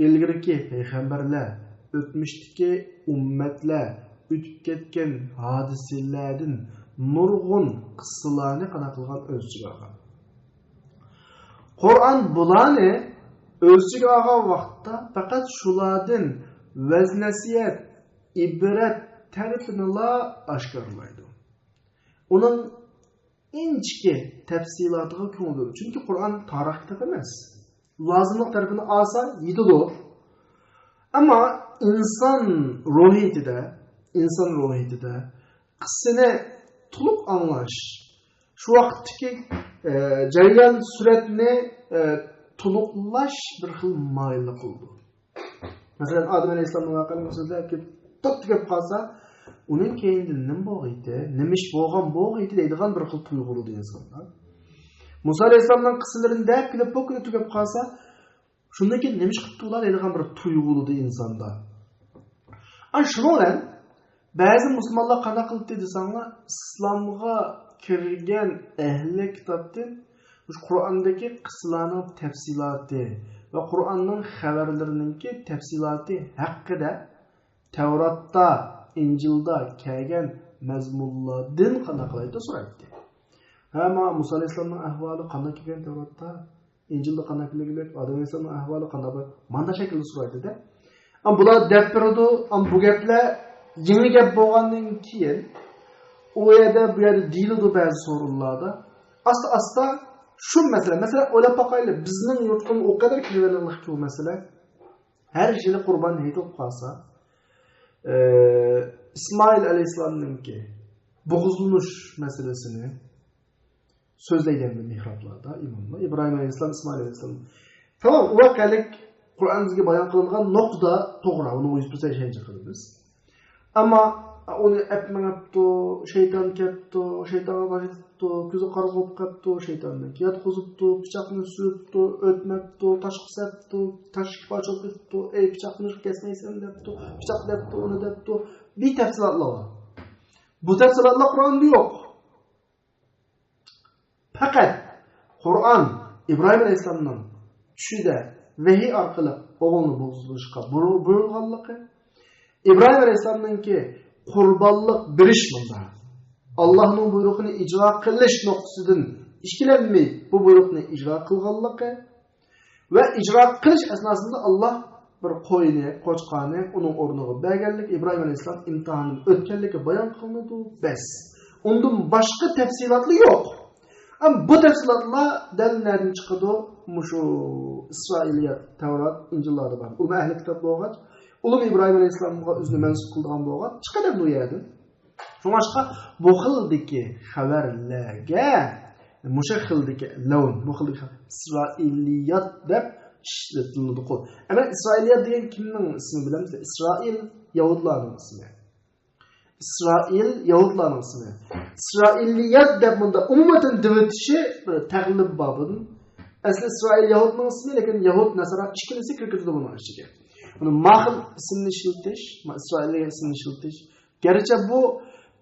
ئىلگىرىكى پەيغەمبەرلەر، ئۆتمۈشتىكى ئۈممەتلەر، ئۆتۈپ كەتكەن ھادىسىلەردىن نۇرغۇن قىسسىلارنى قانداق قىلغان، ئۆز ئىچىگە ئالغان. قۇرئان بۇلارنى ئۆز ئىچىگە ئالغان ۋاقىتتا پەقەت شۇلاردىن ۋەز-نەسىھەت، ئىبرەت تەرىپىنىلا ئاشكارىلايدۇ. ئۇنىڭ ئىنچىكە تەپسىلاتىغا كۆڭۈل بۆلىدۇ. چۈنكى قۇرئان تارىخ كىتابى ئەمەس. لازىملىق تەرىپىنى ئالسا يېتىدۇ. ئەمما ئىنسان روھىيىتىدە، ئىنسان روھىيىتىدە قىسسىنى تولۇق ئاڭلاش، شۇ ۋاقىتتىكى، ئە، جەريان سۈرئەتنى، ئە، تولۇقلاش بىر خىل مايىللىق قىلىدۇ. مەسىلەن، ئادەم ئەلەيھىسسالامنىڭ ۋەقەلىرىنى سۆزلەپ كېلىپ، توپ تۈگەپ قالسا، ئۇنىڭ كەينىدىن نېمە بولغىيتى، نېمە ئىش بولغان بولغىيتى دەيدىغان بىر خىل تۇيغۇ بولىدۇ ئىنساندا. مۇسا ئەلەيھىسسالامنىڭ قىسسىلىرىنى دەپ كېلىپ، بۇ كۈنى تۈگەپ قالسا، شۇندىن كېيىن نېمە ئىش قىپتۇ ئۇلار دەيدىغان بىر تۇيغۇ بولىدۇ ئىنساندا. ئەنە شۇنىڭ بىلەن بەزى مۇسۇلمانلار قانداق قىلىپتۇ دېسەڭلار، ئىسلامغا كىرگەن ئەھلى كىتابتىن مۇشۇ قۇرئاندىكى قىسسىلارنىڭ تەپسىلاتى ۋە قۇرئاننىڭ خەۋەرلىرىنىڭكى تەپسىلاتى ھەققىدە تەۋراتتا، ئىنجىلدا كەلگەن مەزمۇنلاردىن قانداق قىلايدۇ سورايتتى. ھە، ما مۇسا ئەلەيھىسسالامنىڭ ئەھۋالى قانداق كەلگەن تەۋراتتا؟ ئىنجىلدا قانداق كېلىپ، ئادەم ئەلەيھىسسالامنىڭ ئەھۋالى قانداق بىر ماندا شەكىلدە سورايدۇ-دە. ئەمما بۇلار دەپ بېرىدۇ، ئەمما بۇ گەپلەر يېڭى گەپ بولغاندىن كېيىن، ئۇ يەردە، بۇ يەردە دېيىلىدۇ بەزى سورۇنلاردا. ئاستا-ئاستا شۇ مەسىلە، مەسىلەن، ئويلاپ باقايلى، بىزنىڭ يۇرتقىمۇ ئۇ قەدەر كىرىۋېلىڭلىق بۇ مەسىلە. ھەر يىلى قۇربان ھېيت بولۇپ قالسا، ئى، ئىسمائىل ئەلەيھىسسالامنىڭكى بوغۇزلىنىش مەسىلىسىنى سۆزلەيدۇ ئەمدى مېھرابلاردا ئىماملار. ئىبراھىم ئەلەيھىسسالام، ئىسمائىل ئەلەيھىسسالام. تامام، ئۇ ۋەقەلىك قۇرئان بىزگە بايان قىلىنغان نۇقتا توغرا، ئۇنى يۈز پىرسەنت ئىشەنچ قىلىمىز. ئەمما ئۇنى ئەپ مېڭىپتۇ، شەيتان كەپتۇ، شەيتانغا باش ئېتىپتۇ، كۆزى قارا بولۇپ قاپتۇ، شەيتاننىڭكى ياتقۇزۇپتۇ، پىچاقنى سۈرۈپتۇ، ئۆتمەپتۇ، تاشقا سەپتۇ، تاشقا ئاچىلىپ كېتىپتۇ، ئەي پىچاقنى كەسمەيسەن دەپتۇ، پىچاق دەپتۇ، ئۇنى دەپتۇ. بىر تەپسىلاتلار بار. بۇ تەپسىلاتلار قۇرئاندا يوق. پەقەت قۇرئان ئىبراھىم ئەلەيھىسسالامنىڭ چۈشىدە ۋەھىي ئارقىلىق ئوغلىنى بوغۇزلىشقا بۇيرۇ-، بۇيرۇلغانلىقى، ئىبراھىم ئەلەيھىسسالامنىڭكى قۇربانلىق بېرىش مۇندا ئاللاھنىڭ بۇيرۇقىنى ئىجرا قىلىش نۇقتىسىدىن ئىككىلەنمەي بۇ بۇيرۇقنى ئىجرا قىلغانلىقى، ۋە ئىجرا قىلىش ئەسناسىدا ئاللاھ بىر قوينى، قوچقارنى ئۇنىڭ ئورنىغا بەرگەنلىكى، ئىبراھىم ئەلەيھىسسالام ئىمتىھاندىن ئۆتكەنلىكى بايان قىلىنىدۇ، بەس. ئۇندىن باشقا تەپسىلاتلار يوق. ئەمما بۇ تەپسىلاتلار دەل نەدىن چىقىدۇ؟ مۇشۇ ئىسرائىلىيات، تەۋرات، ئىنجىللاردا بار. ئۇلار ئەھلى كىتاب بولغاچ، ئۇلار ئىبراھىم ئەلەيھىسسالامغا ئۆزىنى مەنسۇپ قىلىدىغان بولغاچ، چىقىدۇ بۇ يەردىن. شۇڭلاشقا بۇ خىلدىكى خەۋەرلەرگە مۇشۇ خىلدىكى لەۋن، بۇ خىلدىكى ئىسرائىلىيات دەپ ئىشلىتىلىدۇ. ئەمما ئىسرائىلىيات دېگەن كىمنىڭ ئىسمى بىلەمسىلەر؟ ئىسرائىل يەھۇدلارنىڭ ئىسمى. ئىسرائىل يەھۇدلارنىڭ ئىسمى. ئىسرائىلىيات دەپ مۇنداق ئومۇمەن دېۋېتىشى بىر تەغلىب بابىدىن. ئەسلى ئىسرائىل يەھۇدنىڭ ئىسمى، لېكىن يەھۇد، نەسارا ئىككىلىسى كىرگۈزىدۇ بۇنىڭ ئىچىگە. بۇنى ما خىل ئىسىمنى ئىشلىتىش، ما ئىسرائىل دېگەن ئىسىمنى ئىشلىتىش. گەرچە بۇ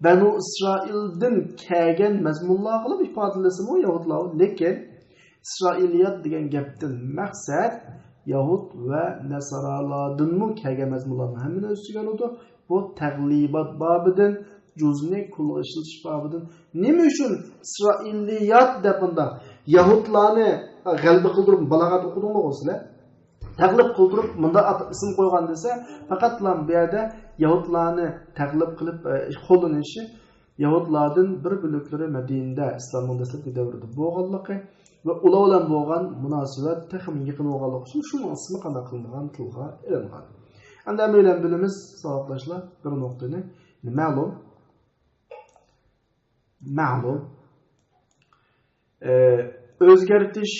بەنۇ ئىسرائىلدىن كەلگەن مەزمۇنلارغىلا ئىپادىلىسىمۇ يەھۇدلار، لېكىن ئىسرائىلىيات دېگەن گەپتىن مەقسەت يەھۇد ۋە نەسارالاردىنمۇ كەلگەن مەزمۇنلارنىڭ ھەممىنى ئۆز ئىچىگە ئالىدۇ. بۇ تەغلىبات بابىدىن، جۇزنى قولغا ئىشلىتىش بابىدىن. نېمە ئۈچۈن ئىسرائىلىيات دەپ مۇنداق يەھۇدلارنى غەلىبە قىلدۇرۇپ بالاغەت ئوقۇدۇڭلارغۇ سىلەر؟ تەغلىب قىلدۇرۇپ مۇنداق ئات-، ئىسىم قويغان دېسە، پەقەتلا بۇ يەردە يەھۇدلارنى تەغلىب قىلىپ، ئە، قوللىنىشى، يەھۇدلاردىن بىر بۆلەكلىرى مەدىنىدە ئىسلامنىڭ دەسلەپكى دەۋرىدە بولغانلىقى ۋە ئۇلار بىلەن بولغان مۇناسىۋەت تېخىمۇ يېقىن بولغانلىقى ئۈچۈن شۇنىڭ ئىسمى قانداق قىلىنغان تىلغا ئېلىنغان. ئەمدى ھەممەيلەن بىلىمىز، ساۋاقداشلار، بىر نۇقتىنى مەلۇم. مەلۇم. ئە، ئۆزگەرتىش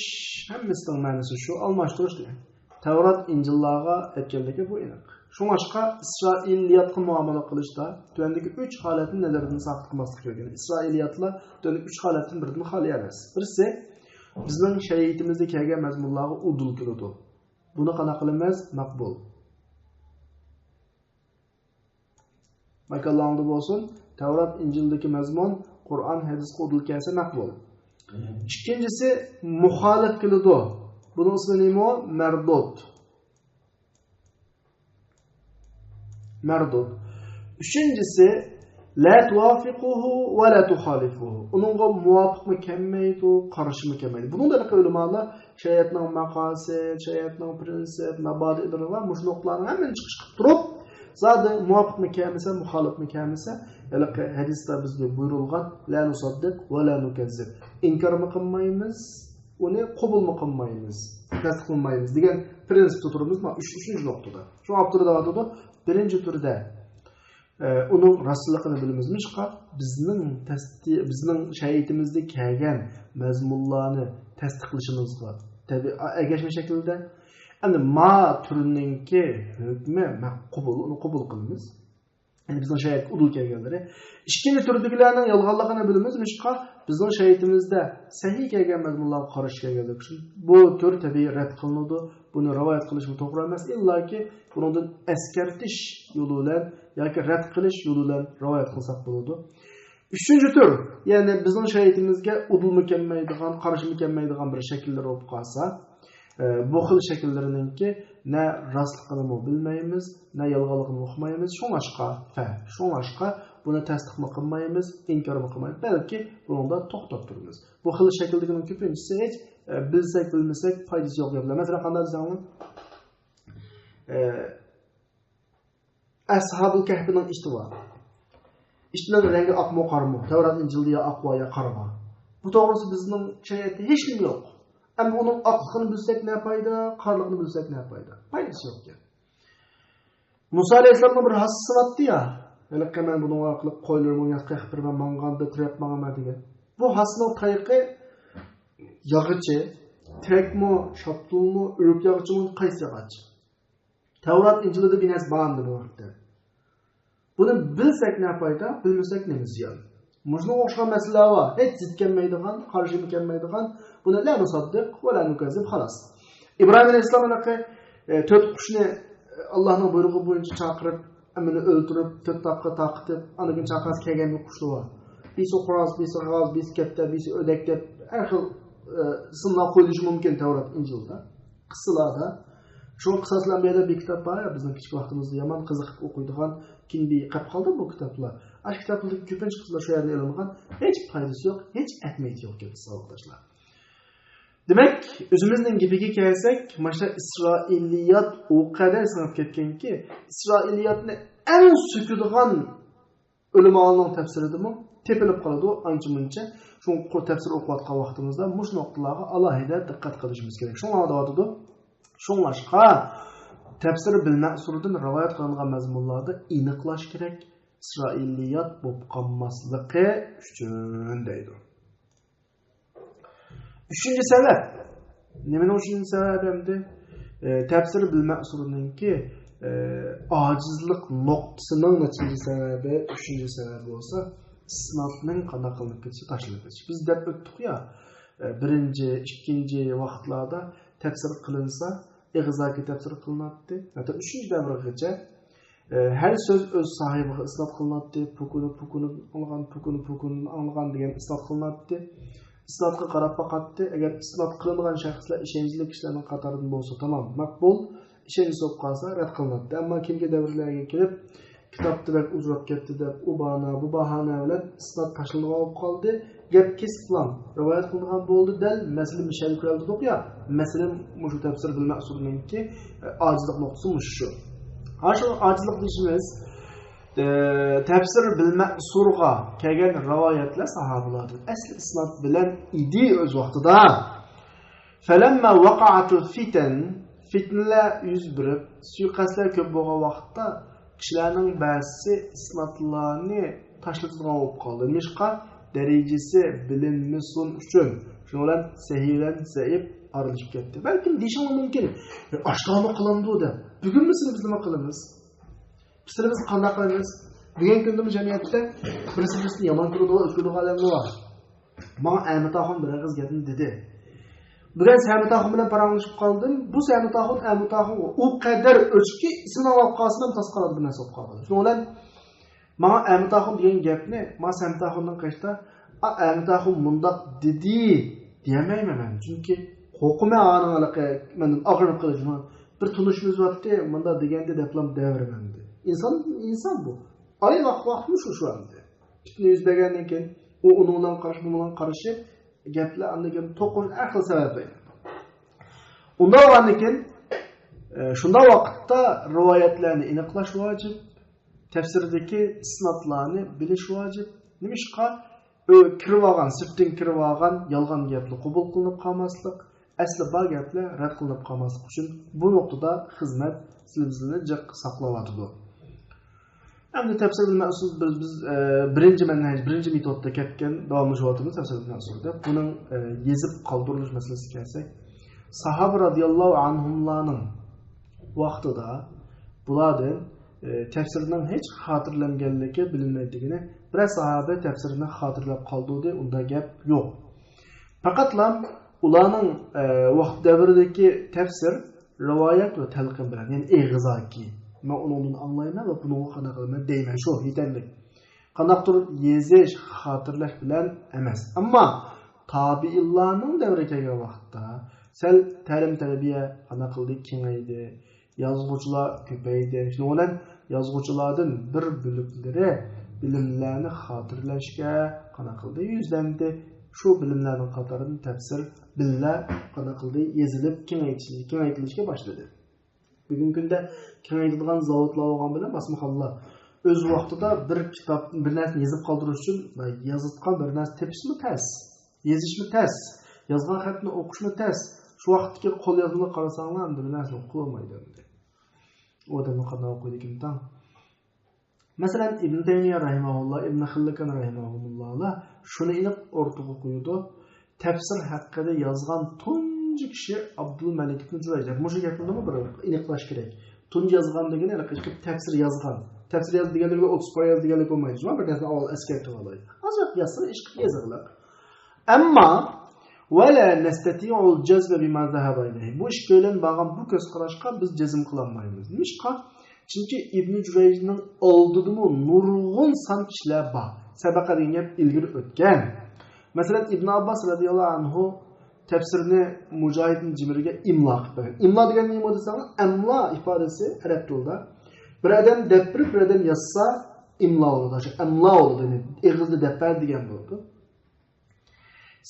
ھەممىسىنىڭ مەنىسى شۇ، ئالماشتۇرۇش دېگەن. تەۋرات، ئىنجىللارغا ئەتكەنلىكى بۇ ئېنىق. شۇڭلاشقا ئىسرائىلىياتقا مۇئامىلە قىلىشتا تۆۋەندىكى ئۈچ ھالەتنى نەزەردىن ساقىت قىلماسلىق كېرەك. ئىسرائىلىياتلار تۆۋەندىكى ئۈچ ھالەتتىن بىرىدىن خالىي ئەمەس. بىرسى، بىزنىڭ شەرىئىتىمىزدە كەلگەن مەزمۇنلارغا ئۇدۇل كېلىدۇ. بۇنى قانداق قىلىمىز؟ مەقبۇل. ماكانلار ئاڭدا بولسۇن، تەۋرات، ئىنجىلدىكى مەزمۇن قۇرئان، ھەدىسكە ئۇدۇل كەلسە مەقبۇل. ئىككىنچىسى، مۇخالىپ كېلىدۇ. بۇنىڭ ئىسمى نېمە؟ مەردۇد. مەردۇد. ئۈچىنچىسى، لا توافقه ولا تخالفه. ئۇنىڭغا مۇۋاپىقمۇ كەلمەيدۇ، قارشىمۇ كەلمەيدۇ. بۇنىڭدا ھېلىقى ئۆلىمالار شەرىئەتنىڭ مەقاسىد، شەرىئەتنىڭ پرىنسىپ، مەبادىئلىرى بار، مۇشۇ نۇقتىلارنى ھەممىنى چىقىش قىلىپ تۇرۇپ، زادى مۇۋاپىقمۇ كەلمىسە، مۇخالىپمۇ كەلمىسە، ھېلىقى ھەدىستە بىزگە بۇيرۇلغان، لا نۇسەددىق ۋە لا نۇكەززىب. ئىنكارمۇ قىلمايمىز، ئۇنى قوبۇلمۇ قىلمايمىز، تەستىقلىمايمىز دېگەن پرىنسىپتا تۇرىمىز. مانا ئۈچ، ئۈچىنچى نۇقتىدا. شۇڭا ئاپتور دەۋاتىدۇ، بىرىنچى تۈردە ئە، ئۇنىڭ راستلىقىنى بىلىمىزمىشقا، بىزنىڭ تەستى-، بىزنىڭ شەرىئىتىمىزدە كەلگەن مەزمۇنلارنى تەستىقلىشىمىزغا تەبىئىي ئەگەشمە شەكلىدە. ئەمدى ما تۈرنىڭكى ھۆكمى مەق-، قوبۇل، ئۇنى قوبۇل قىلىمىز. يەنى بىزنىڭ شەرىئەتكە ئۇدۇل كەلگەنلىرى. ئىككىنچى تۈردىكىلەرنىڭ يالغانلىقىنى بىلىمىزمىشقا، بىزنىڭ شەرىئىتىمىزدە سەھىھ كەلگەن مەزمۇنلارغا قارشى كەلگەنلىكى ئۈچۈن بۇ تۈر تەبىئىي رەت قىلىنىدۇ. بۇنى رىۋايەت قىلىشمۇ توغرا ئەمەس. ئىللاكى بۇنىڭدىن ئەسكەرتىش يولى بىلەن ياكى رەت قىلىش يولى بىلەن رىۋايەت قىلساق بولىدۇ. ئۈچىنچى تۈر، يەنى بىزنىڭ شەرىئىتىمىزگە ئۇدۇلمۇ كەلمەيدىغان، قارشىمۇ كەلمەيدىغان بىر شەكىللەر بولۇپ قالسا، ئە، بۇ خىل شەكىللىرىنىڭكى نە راستلىقىنىمۇ بىلمەيمىز، نە يالغانلىقىنى ئۇقمايمىز. شۇڭلاشقا، فە، شۇڭلاشقا بۇنى تەستىقمۇ قىلمايمىز، ئىنكارمۇ قىلمايمىز، بەلكى بۇنىڭدا توختاپ تۇرىمىز. بۇ خىل شەكىلدىكىنىڭ كۆپىنچىسى ھېچ، ئە، بىلسەك، بىلمىسەك پايدىسى يوق گەپلەر. مەسىلەن، قانداق دېسەڭلار، ئە، ئەسھابۇل كەھپىنىڭ ئىتى بار. ئىتنىڭ رەڭگى ئاقمۇ، قارىمۇ؟ تەۋرات، ئىنجىلدا يا ئاق بار، يا قارا بار. بۇ توغرىسىدا بىزنىڭ شەرىئەتتە ھېچنېمە يوق. ئەمما ئۇنىڭ ئاقلىقىنى بىلسەك نە پايدا، قارىلىقىنى بىلسەك نە پايدا؟ پايدىسى يوق گەپ. مۇسا ئەلەيھىسسالامنىڭ بىر ھاسىسى بارتتى يا. ھېلىقى مەن بۇنىڭ ئارقىلىق قويلىرىمنى ياتقا قىلىپ بېرىمەن، ماڭغاندا تىرەپ ماڭىمەن دېگەن. بۇ ھاسىنىڭ تايىقى ياغىچى، تېرەكمۇ، شاپتۇلمۇ، ئۆرۈك ياغىچىمۇ، قايسى ياغاچ؟ تەۋرات، ئىنجىلدا بىر نەرسە بارمىدى بۇ ھەقتە؟ بۇنى بىلسەك نە پايدا، بىلمىسەك نېمە زىيان؟ مۇشۇنىڭغا ئوخشىغان مەسىلىلەر بار. ھېچ زىت كەلمەيدىغان، قارشىمۇ كەلمەيدىغان. بۇنى لا نۇسەددىق ۋە لا نۇكەززىب، خالاس. ئىبراھىم ئەلەيھىسسالام ھېلىقى، ئە، تۆت قۇشنى، ئە، ئاللاھنىڭ بۇيرۇقى بويىچە چاقىرىپ، ھەممىنى ئۆلتۈرۈپ، تۆت تاغقا تارقىتىپ، ئاندىن كېيىن چاقىرسا كەلگەن قۇشلار بار. بىرسى خوراز، بىرسى غاز، بىرسى كەپتەر، بىرسى ئۆردەك دەپ، ھەر خىل، ئە، ئىسىملار قويۇلۇشى مۇمكىن تەۋرات، ئىنجىلدا. قىسسىلاردا. شۇڭا قىساسلار بىر يەردە بىر كىتاب بار يا، بىزنىڭ كىچىك ۋاقتىمىزدا يامان قىزىقىپ ئوقۇيدىغان، كېيىن بىر قېلىپ قالدى بۇ كىتابلار. ئاشۇ كىتابلىرىدىكى كۆپىنچە قىسسىلار شۇ يەردىن ئېلىنغان. ھېچ پايدىسى يوق، ھېچ ئەھمىيىتى يوق گەپ، ساۋاقداشلار. دېمەك، ئۆزىمىزنىڭ گېپىگە كەلسەك، مانا شۇ ئىسرائىلىيات ئۇ قەدەر سىڭىپ كەتكەنكى، ئىسرائىلىياتنى ئەڭ سۆكىدىغان ئۆلىمالارنىڭ تەپسىرىدىمۇ تېپىلىپ قالىدۇ ئانچە-مۇنچە. شۇڭا قۇر-، تەپسىر ئوقۇۋاتقان ۋاقتىمىزدا مۇشۇ نۇقتىلارغا ئالاھىدە دىققەت قىلىشىمىز كېرەك. شۇڭا دەۋاتىدۇ. شۇڭلاشقا، تەپسىر بىل مەسۇردىن رىۋايەت قىلىنغان مەزمۇنلاردا ئېنىقلاش كېرەك، ئىسرائىلىيات بولۇپ قالماسلىقى ئۈچۈن دەيدۇ. ئۈچىنچى سەۋەب. نېمىنىڭ ئۈچىنچى سەۋەبى ئەمدى؟ ئە، تەپسىر بىل مەسۇرنىڭكى، ئە، ئاجىزلىق نۇقتىسىنىڭ نەچچىنچى سەۋەبى؟ ئۈچىنچى سەۋەبى بولسا، ئىسنادنىڭ قانداق قىلىنىپ كېتىشى، تاشلىنىپ كېتىشى. بىز دەپ ئۆتتۇق يا، ئە، بىرىنچى، ئىككىنچى ۋاقىتلاردا تەپسىر قىلىنسا، ئېغىزاكى تەپسىر قىلىناتتى. ھەتتا ئۈچىنچى دەۋرگىچە ئە، ھەر سۆز ئۆز ساھىبىغا ئىسناد قىلىناتتى. پۇكۇنۇپ، پۇكۇنۇپ ئاڭلىغان، پۇكۇنۇپ، پۇكۇنۇپ ئاڭلىغان دېگەن ئىسناد قىلىناتتى. ئىسنادقا قاراپ باقاتتى. ئەگەر ئىسناد قىلىنغان شەخسلەر ئىشەنچلىك كىشىلەرنىڭ قاتارىدىن بولسا تامام، مەقبۇل. ئىشەنچلىك بولۇپ قالسا رەت قىلىناتتى. ئەمما كېيىنكى دەۋرلەرگە كېلىپ، كىتابتا بەك ئۇزىراپ كەتتى دەپ، ئۇ باھانە، بۇ باھانە بىلەن ئىسناد تاشلىنىدىغان بولۇپ قالدى. گەپ كېسىپ بىلەن رىۋايەت قىلىنغان بولدى. دەل مەسىلە مۇشۇ يەردە كۆرۈلدى يا، مەسىلە مۇشۇ تەپسىر بىل مەسۇرنىڭكى، ئە، ئاجىزلىق نۇقتىسى مۇشۇ شۇ. ھا، شۇ ئاجىزلىق دېيىشىمىز، ئە، تەپسىر بىل مەسۇرغا كەلگەن رىۋايەتلەر ساھابىلاردىن ئەسلى ئىسناد بىلەن ئىدى ئۆز ۋاقتىدا. فەلەممە ۋەقەئەتۇل فىتەن، فىتنىلەر يۈز بېرىپ، سۇيىقەستلەر كۆپ بولغان ۋاقىتتا، كىشىلەرنىڭ بەزىسى ئىسنادلارنى تاشلىتىدىغان بولۇپ قالدى. نېمىشقا؟ دەرىجىسى بىلىنمىسۇن ئۈچۈن. شۇنىڭ بىلەن سەھىھ بىلەن زەئىپ ئارىلىشىپ كەتتى. بەلكىم دېيىشىڭلار مۇمكىن، «ئاشۇنداقمۇ قىلىنىدۇ» دەپ. بۈگۈنمۇ سىلى بىزمۇ قىلىمىز. سىلى بىز قانداق قىلىمىز؟ بۈگۈنكى كۈندىمۇ جەمئىيەتتە بىرسى بىرسىنى يامان كۆرىدىغان، ئۆچ كۆرىدىغان ئادەملەر بار. ماڭا ئەمىتاخۇن بىر ئېغىز گەپنى دېدى. بۈگۈن سەمىتاخۇن بىلەن پاراڭلىشىپ قالدىم. بۇ سەمىتاخۇن ئەمىتاخۇنغا ئۇ قەدەر ئۆچكە، ئىسمىنى ئاڭلاپ قالسىمۇ تاس قالىدۇ، بىر نەرسە بولۇپ قالىدۇ. شۇنىڭ بىلەن ماڭا ئەمىتاخۇن دېگەن گەپنى، ماڭا سەمىتاخۇندىن قېشىدا، «ئا، ئەمىتاخۇن مۇنداق دېدى» دېيەلمەيمەن مەن. چۈنكى قورقىمەن ئانىڭ ھېلىقى مەندىن ئاغرىنىپ قېلىشىنى. بىر تونۇشىمىز بارتتى، مۇنداق دېگەندى دەپلا دەۋېرىمەن ئەمدى. ئىنسان، ئىنسان بۇ. ئاي ۋاقىت، ۋاقىتمۇ شۇ، شۇ ئەمدى. پىتنە يۈز بەرگەندىن كېيىن، ئۇ ئۇنىڭ بىلەن قارشى، بۇنىڭ بىلەن قارشى، گەپلەر ئاندىن كېيىن توقۇنۇش، ھەر خىل سەۋەب بىلەن. ئۇنداق بولغاندىن كېيىن، ئە، شۇنداق ۋاقىتتا رىۋايەتلەرنى ئېنىقلاش ۋاجىپ، تەپسىردىكى ئىسنادلارنى بىلىش ۋاجىپ. نېمىشقا؟ ئۆ-، كىرىۋالغان، سىرتتىن كىرىۋالغان يالغان گەپلەر قوبۇل قىلىنىپ قالماسلىق، ئەسلى بار گەپلەر رەت قىلىنىپ قالماسلىق ئۈچۈن بۇ نۇقتىدا خىزمەت سىلسىلىنى جىق ساقلاۋاتىدۇ. ئەمدى تەپسىر بىل مەسۇل بىز، بىز، ئە، بىرىنچى مەنھەج، بىرىنچى مېتودتا كەتكەن، داۋاملىشىۋاتىمىز تەپسىر بىل مەسۇلدا. بۇنىڭ، ئە، يېزىپ قالدۇرۇلۇش مەسىلىسىگە كەلسەك، ساھابە رازىياللاھۇ ئەنھۇملارنىڭ ۋاقتىدا بۇلاردىن، ئە، تەپسىرنىڭ ھېچ خاتىرىلەنگەنلىكى بىلىنمەيدىغىنى، بىرەر ساھابە تەپسىرنى خاتىرىلەپ قالدۇردى، ئۇنداق گەپ يوق. پەقەتلا ئۇلارنىڭ، ئە، ۋاقىت دەۋرىدىكى تەپسىر رىۋايەت ۋە تەلقىن بىلەن، يەنى ئېغىزاكى. مەن ئۇنىڭدىن ئاڭلايمەن ۋە بۇنىڭغا قانداق قىلىمەن دەيمەن، شۇ يېتەرلىك. قانداقتۇر يېزىش، خاتىرىلەش بىلەن ئەمەس. ئەمما تابىئىنلارنىڭ دەۋرىگە كەلگەن ۋاقىتتا سەل تەلىم-تەربىيە قانداق قىلدى، كېڭەيدى. يازغۇچىلار كۆپەيدى. شۇنىڭ بىلەن يازغۇچىلاردىن بىر بۆلۈكلىرى بىلىملەرنى خاتىرىلەشكە قانداق قىلدى، يۈزلەندى. شۇ بىلىملەرنىڭ قاتارىدىن تەپسىر بىللە قانداق قىلدى، يېزىلىپ، كېڭەيتىش-، كېڭەيتىلىشكە باشلىدى. بۈگۈنكى كۈندە كېڭەيتىدىغان زاۋۇتلار بولغان بىلەن باسمىخانىلار ئۆز ۋاقتىدا بىر كىتاب، بىر نەرسىنى يېزىپ قالدۇرۇش ئۈچۈن يازىدىغان بىر نەرسە تېپىشمۇ تەس، يېزىشمۇ تەس، يازغان خەتنى ئوقۇشمۇ تەس. شۇ ۋاقىتتىكى قوليازمىلىرىغا قارىساڭلار، ئەمدى بىر نەرسىنى ئوقۇپ بولمايدۇ ئەمدى. ئۇ ئادەمنى قانداق ئوقۇيدىكىن تاڭ؟ مەسىلەن، ئىبن تەيمىيە رەھىمەھۇللا، ئىبن خىللىكان رەھىمەھۇمۇللالا شۇنى ئېنىق ئوتتۇرىغا قويىدۇ. تەپسىر ھەققىدە يازغان تۇنجى كىشى ئابدۇلمەلىك ئىبن جۇرەيج. مۇشۇ گەپنىمۇ بىر ئېنىقلاش كېرەك. تۇنجى يازغان دېگىنى ھېلىقى تەپسىر يازغان. تەپسىر ياز دېگەنلىك ئوتتۇز پارا ياز دېگەنلىك بولمايدۇ. شۇڭا بىر نەرسىنى ئاۋۋال ئەسكەرتىۋالاي. ئازراق يازسىلا ئىشقىلىپ يېزىغلىق. ئەمما، ۋە لا نەستەتىئۇل جەزمە بىما زەھەبە ئىلەيھى. بۇ ئىككىيلەن بارغان بۇ كۆز قاراشقا بىز جەزم قىلالمايمىز. نېمىشقا؟ چۈنكى ئىبنى جۇرەيجنىڭ ئالدىدىمۇ نۇرغۇن سان كىشىلەر بار. سەبەقە دېگەن گەپ ئىلگىرى ئۆتكەن. مەسىلەن، ئىبن ئابباس رەزىياللاھۇ ئەنھۇ تەپسىرنى مۇجاھىدنىڭ جىمرىگە ئىملا قىلىپ بەرگەن. ئىملا دېگەن نېمە دېسەڭ، ئەملا ئىپادىسى ئەرەب تىلىدا. بىر ئادەم دەپ بېرىپ، بىر ئادەم يازسا، ئىملا بولىدۇ. شۇ ئەملا بولىدۇ. يەنى ئېغىزدا دەپ بەر دېگەن بولىدۇ.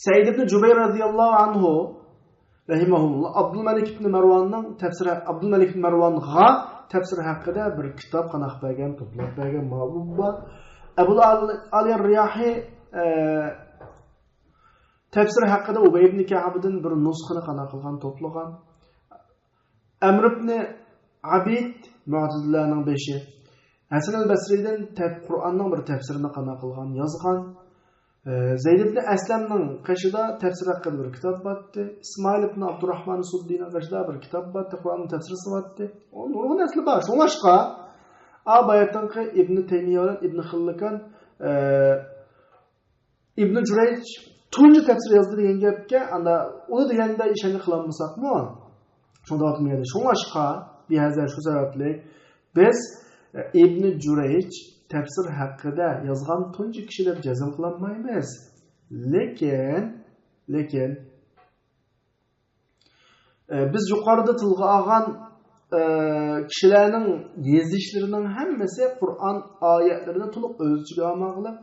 سەئىد ئىبن جۇبەير رەزىياللاھۇ ئەنھۇ رەھىمەھۇللا ئابدۇلمەلىك ئىبن مەرۋاننىڭ تەپسىرى، ئابدۇلمەلىك ئىبن مەرۋانغا تەپسىر ھەققىدە بىر كىتاب قانداق بەرگەن، توپلاپ بەرگەن، مەلۇم بار. ئەبۇل ئال-، ئالىيە رىياھى، ئە، تەپسىر ھەققىدە ئۇبەي ئىبن كەئبدىن بىر نۇسخىنى قانداق قىلغان، توپلىغان. ئەمر ئىبن ئابىد مۇئتەزىلىلەرنىڭ بېشى. ھەسەن ئەل بەسرىدىن تەپ-، قۇرئاننىڭ بىر تەپسىرىنى قانداق قىلغان، يازغان. ئە، زەيد ئىبن ئەسلەمنىڭ قېشىدا تەپسىر ھەققىدە بىر كىتاب بارتتى. ئىسمائىل ئىبن ئابدۇراھمان سۇددىنىڭ قېشىدا بىر كىتاب بارتتى، قۇرئاننىڭ تەپسىرى بارتتى. ئۇ نۇرغۇن نەرسىلەر بار. شۇڭلاشقا، ئا، باياتىنقى ئىبن تەيمىيە بىلەن ئىبن خىللىكان، ئە، ئىبنى جۇرەيج تۇنجى تەپسىر يازدى دېگەن گەپكە، ئاندا ئۇنى دېگەندە ئىشەنچ قىلالمىساقمۇ، شۇنداق دېمەيدۇ. شۇڭلاشقا، بىھەزە شۇ سەۋەبلىك بىز، ئە، ئىبنى جۇرەيج تەپسىر ھەققىدە يازغان تۇنجى كىشى دەپ جەزم قىلالمايمىز. لېكىن، لېكىن، ئە، بىز يۇقىرىدا تىلغا ئالغان، ئە، كىشىلەرنىڭ يېزىشلىرىنىڭ ھەممىسى قۇرئان ئايەتلىرىنى تولۇق ئۆز ئىچىگە ئالماقلىق.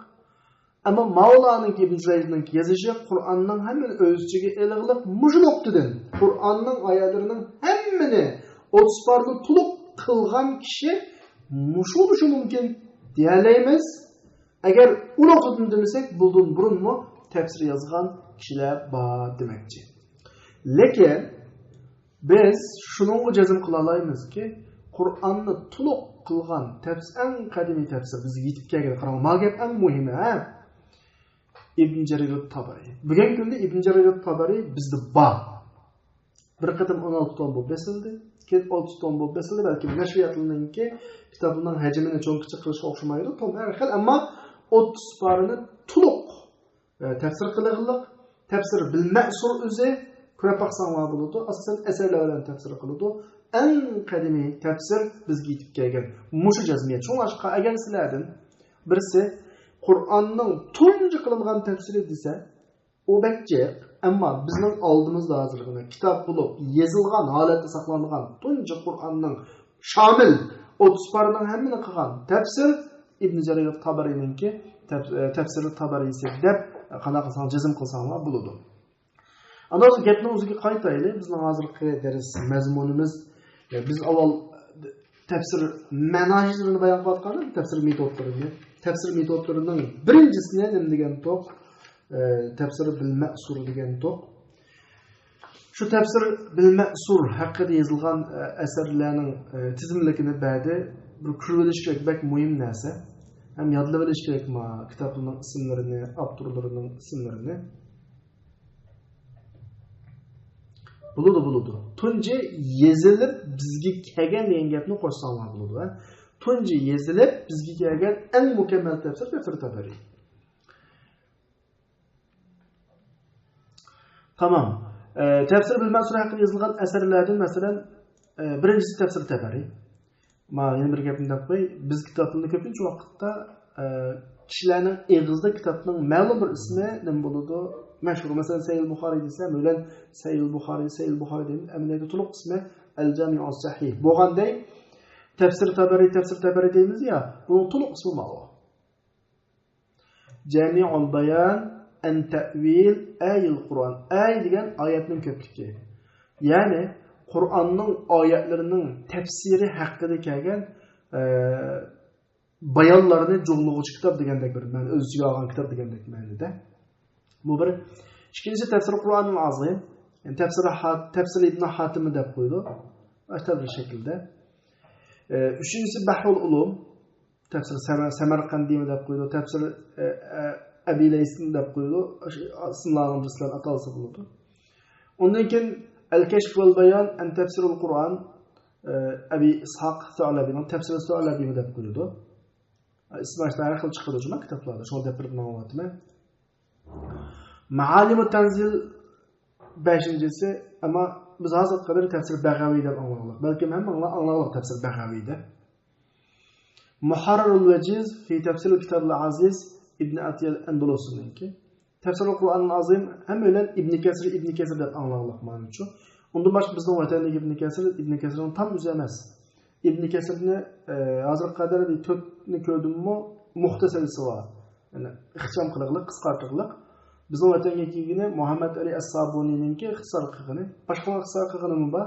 ئەمما ماۋلانىڭكى، ئىبن جۇرەيجنىڭكى يېزىشى قۇرئاننىڭ ھەممىنى ئۆز ئىچىگە ئېلىغلىق. مۇشۇ نۇقتىدىن قۇرئاننىڭ ئايەتلىرىنىڭ ھەممىنى ئوتتۇز پارىنى تولۇق قىلغان كىشى مۇشۇ بولۇشى مۇمكىن دېيەلەيمىز. ئەگەر ئۇ نۇقتىدىن دېمىسەك، بۇندىن بۇرۇنمۇ تەپسىر يازغان كىشىلەر بار دېمەكچى. لېكىن بىز شۇنىڭغا جەزم قىلالايمىزكى، قۇرئاننى تولۇق قىلغان تەپس-، ئەڭ قەدىمىي تەپسىر بىزگە يېتىپ كەلگەن. قاراڭ، ما گەپ ئەڭ مۇھىمى، ھە؟ ئىبن جەرىر تابەرى. بۈگۈنكى كۈندە ئىبن جەرىر تابەرى بىزدە بار. بىر قېتىم ئون ئالتە توم بولۇپ بېسىلدى. كېيىن ئوتتۇز توم بولۇپ بېسىلدى. بەلكى نەشرىياتلارنىڭكى كىتابنىڭ ھەجمىنى چوڭ-كىچىك قىلىشقا ئوخشىمايدۇ. توم ھەر خىل، ئەمما ئوتتۇز پارىنى تولۇق، ئە، تەپسىر قىلغانلىق. تەپسىر بىل مەسۇر ئۆزى، كۆرۈپ باقساڭلار بولىدۇ. ئاساسەن ئەسەرلەر بىلەن تەپسىر قىلىدۇ. ئەڭ قەدىمىي تەپسىر بىزگە يېتىپ كەلگەن. مۇشۇ جەزمىيەت. شۇڭلاشقا، ئەگەر سىلەردىن بىرسى قۇرئاننىڭ تۇنجى قىلىنغان تەپسىرى دېسە، ئۇ بەك جىق، ئەمما بىزنىڭ ئالدىمىزدا ھازىرغىنا كىتاب بولۇپ يېزىلغان ھالەتتە ساقلانغان تۇنجى قۇرئاننىڭ شامىل ئوتتۇز پارىنىڭ ھەممىنى قىلغان تەپسىر ئىبن جەرىر تابەرىنىڭكى تەپ-، تەپسىرى تابەرىسى دەپ قانداق قىلساڭ جەزم قىلساڭلار بولىدۇ. ئاندىن گەپنىڭ ئۆزىگە قايتايلى. بىزنىڭ ھازىرقى دەرس مەزمۇنىمىز، بىز ئاۋۋال تەپسىر مەناھىجلىرىنى بايان قىلىۋاتقاندا، تەپسىر مېتودلىرىنى، تەپسىر مېتودلىرىنىڭ بىرىنچىسىنى نېمە دېگەنتۇق؟ ئە، تەپسىر بىل مەسۇر دېگەنتۇق. شۇ تەپسىر بىل مەسۇر ھەققىدە يېزىلغان، ئە، ئەسەرلەرنىڭ، ئە، تىزىملىكىنى بەردى. بىر كۆرۈۋېلىش كېرەك، بەك مۇھىم نەرسە. ھەم يادلىۋېلىش كېرەك ما كىتابلارنىڭ ئىسىملىرىنى، ئاپتورلىرىنىڭ ئىسىملىرىنى. بولىدۇ، بولىدۇ. تۇنجى يېزىلىپ بىزگە كەلگەن دېگەن گەپنى قوشساڭلار بولىدۇ، ھە. تۇنجى يېزىلىپ بىزگە كەلگەن ئەڭ مۇكەممەل تەپسىر، تەپسىر تەبەرى. تامام. ئە، تەپسىر بىل مەسۇر ھەققىدە يېزىلغان ئەسەرلەردىن، مەسىلەن، ئە، بىرىنچىسى تەپسىر تەبەرى. ما، يەنە بىر گەپنى دەپ قوياي. بىز كىتابلىرىنى كۆپىنچە ۋاقىتتا، ئە، كىشىلەرنىڭ ئېغىزىدا كىتابنىڭ مەلۇم بىر ئىسمى نېمە بولىدۇ؟ مەشھۇر. مەسىلەن، سەھىھۇل بۇخارىي دېسە، مەسىلەن، سەھىھۇل بۇخارىي، سەھىھۇل بۇخارىي دېگەن ئەمەلىيەتتە تولۇق ئىسمى ئەل جامىئۇ سەھىھ. بولغاندەك، تەپسىر تەبەرى، تەپسىر تەبەرى دەيمىز يا، بۇنىڭ تولۇق ئىسمى ماۋۇ. جامىئۇل بايان ئەن تەۋىل ئايىل قۇرئان. ئاي دېگەن ئايەتنىڭ كۆپلۈكى. يەنى قۇرئاننىڭ ئايەتلىرىنىڭ تەپسىرى ھەققىدە كەلگەن، ئە، بايانلارنى جۇغلىغۇچى كىتاب دېگەندەك بىر مەنە، ئۆز ئىچىگە ئالغان كىتاب دېگەندەك مەنىدە. بۇ بىر. ئىككىنچىسى تەپسىر قۇرئانىل ئازىم. يەنى تەپسىر ھا-، تەپسىر ئىبن ھاتىمى دەپ قويىدۇ. ئاشۇ تەپسىر شەكلىدە. ئە، ئۈچىنچىسى بەھرۇل ئۇلۇم. تەپسىر سەمەر-، سەمەرقەندىمۇ دەپ قويىدۇ، تەپسىر، ئە، ئە، ئەبى لەيسمۇ دەپ قويىدۇ. ئاشۇ ئىسىملارنىڭ بىرسىلەرنى ئاتالسا بولىدۇ. ئۇندىن كېيىن ئەل كەشف ۋەل بايان ئەن تەفسىرۇل قۇرئان، ئە، ئەبى ئىسھاق سەئلەبىنىڭ تەپسىرى سەئلەبىمۇ دەپ قويىدۇ. ئىسمى ئاشۇنداق ھەر خىل چىقىدۇ جۇما كىتابلاردا، شۇڭا دەپ بېرىپ ماڭىۋاتىمەن. مەئالىمۇ تەنزىل بەشىنچىسى، ئەمما بىز ھازىرغا قەدەر تەپسىر بەغەۋى دەپ ئاڭلىغانلىق. بەلكىم ھەممىڭلار ئاڭلىغانلىق تەپسىر بەغەۋى دەپ. مۇھەررىرۇل ۋەجىز في تفسير الكتاب العزيز ئىبن ئەتىيەل ئەندۇلۇسىنىڭكى. تەفسىرۇل قۇرئانىل ئازىم ھەممەيلەن ئىبن كەسىر، ئىبن كەسىر دەپ ئاڭلىغانلىق مانا شۇ. ئۇندىن باشقا بىزنىڭ ۋەتەندىكى ئىبن كەسىر، ئىبن كەسىرنىڭ تام ئۆزى ئەمەس. ئىبن كەسىرنى، ئە، ھازىرغا قەدەر بىر تۆتنى كۆردۈممۇ، مۇختەسەرىسى بار. يەنى ئىخچام قىلىقلىق، قىسقارتىقلىق. بىزنىڭ ۋەتەنگە كەلگىنى مۇھەممەد ئەلى ئەسسابۇنىنىڭكى ئىختىسار قىلغىنى. باشقىلارنىڭ ئىختىسار قىلغىنىمۇ بار.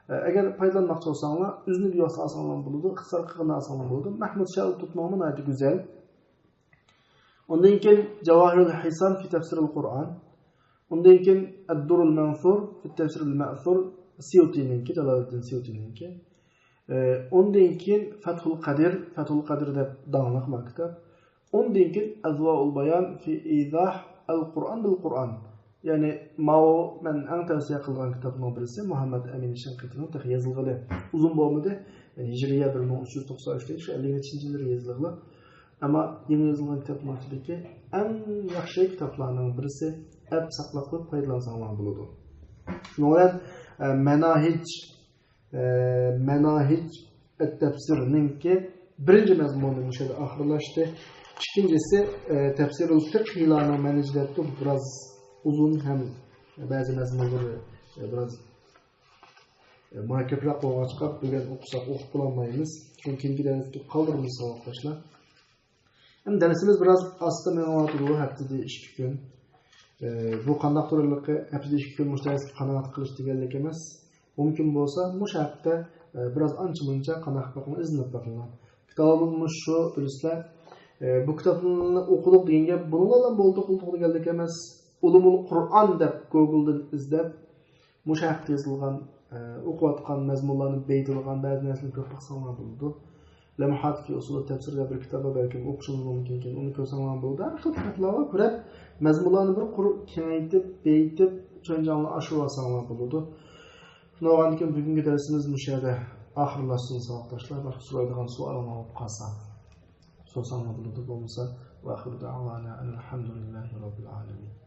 ئە، ئەگەر پايدىلانماقچى بولساڭلار، ئۆزىنى بىۋاسىتە ئالساڭلار بولىدۇ، ئىختىسار قىلغىنىنى ئالساڭلار بولىدۇ. مەھمۇد شەئۇل تۇتماڭمۇ ناھايىتى گۈزەل. ئۇندىن كېيىن جاۋاھىرۇل ھىسان في تفسير القرآن. ئۇندىن كېيىن ئەددۇرۇل مەنسۇر في تفسير المأثور، سيۇتىنىڭكى، جالالىددىن سيۇتىنىڭكى. ئە، ئۇندىن كېيىن فەتھۇل قەدىر، فەتھۇل قەدىر دەپ داڭلىق بار كىتاب. ئۇندىن كېيىن ئەزۋائۇل بايان في ئىزاھ ئەل قۇرئان بىل قۇرئان. يەنى ماۋۇ مەن ئەڭ تەۋسىيە قىلغان كىتابنىڭ بىرسى، مۇھەممەد ئەمىن شىنقىتىنىڭ، تېخى يېزىلغىلى ئۇزۇن بولمىدى. يەنى ھىجرىيە بىر مىڭ ئۈچ يۈز توقسان ئۈچ دەيدۇ، شۇ ئەللىك نەچچىنچى يىللىرى يېزىلغىلى. ئەمما يېڭى يېزىلغان كىتابنىڭ ئىچىدىكى ئەڭ ياخشى كىتابلارنىڭ بىرسى، دەپ ساقلاپ قويۇپ پايدىلانساڭلار بولىدۇ. شۇنىڭ بىلەن، ئە، مەناھىج، ئە، مەناھىج ئەت-تەپسىرنىڭكى بىرىنچى مەزمۇنى مۇشۇ يەردە ئاخىرلاشتى. ئىككىنچىسى، ئە، تەپسىرۇل فىقھىلارنىڭ مەنھىجى دەپتۇ، بىراز ئۇزۇن ھەم بەزى مەزمۇنلىرى، ئە، بىراز، ئە، مۇرەككەپرەك بولغاچقا، بۈگۈن ئوقۇساق ئوقۇپ بولالمايمىز. شۇڭا كېيىنكى دەرسكە قالدۇرىمىز، ساۋاقداشلار. ئەمدى دەرسىمىز بىراز ئاستا مېڭىۋاتىدۇ، ھەپتىدە ئىككى كۈن. ئە، بۇ قانداقتۇر ھېلىقى ھەپتىدە ئىككى كۈن مۇشۇ دەرسكە قانائەت قىلىش دېگەنلىك ئەمەس. مۇمكىن بولسا مۇشۇ ھەپتە، ئە، بىراز ئانچە مۇنچە قانداق بېقىڭلار، ئىزدىنىپ بېقىڭلار. كىتابىمىز مۇشۇ، بىلىسىلەر. ئە، بۇ كىتابنى ئوقۇدۇق دېگەن گەپ، بۇنىڭ بىلەن بولدى قىلدۇق دېگەنلىك ئەمەس. ئۇلۇمۇل قۇرئان دەپ گوگلدىن ئىزدەپ، مۇشۇ ھەقتە يېزىلغان، ئە، ئوقۇۋاتقان مەزمۇنلارنى بېيىتىدىغان بەزى نەرسىلەرنى كۆرۈپ باقساڭلار بولىدۇ. لەمھات في ئۇسۇل تەپسىر دەپ بىر كىتاب بار، بەلكىم ئوقۇشىڭىز مۇمكىنكەن، ئۇنى كۆرسەڭلار بولىدۇ. ھەر خىل كىتابلار بار، كۆرۈپ، مەزمۇنلارنى بىر قۇر كېڭەيتىپ، بېيىتىپ، چۈشەنچەڭلارنى ئاشۇرۇۋالساڭلار بولىدۇ. شۇنداق بولغاندىكىن بۈگۈنكى دەرسىمىز مۇشۇ يەردە ئاخىرلاشسۇن، ساۋاقداشلار. باشقا سورايدىغان سوئالىڭلار بولۇپ قالسا، سورىساڭلار بولىدۇ، بولمىسا، ۋە ئاخىرۇ دەئۋانا ئەنىل ھەمدۇلىللاھى رەببىل ئالەمىن.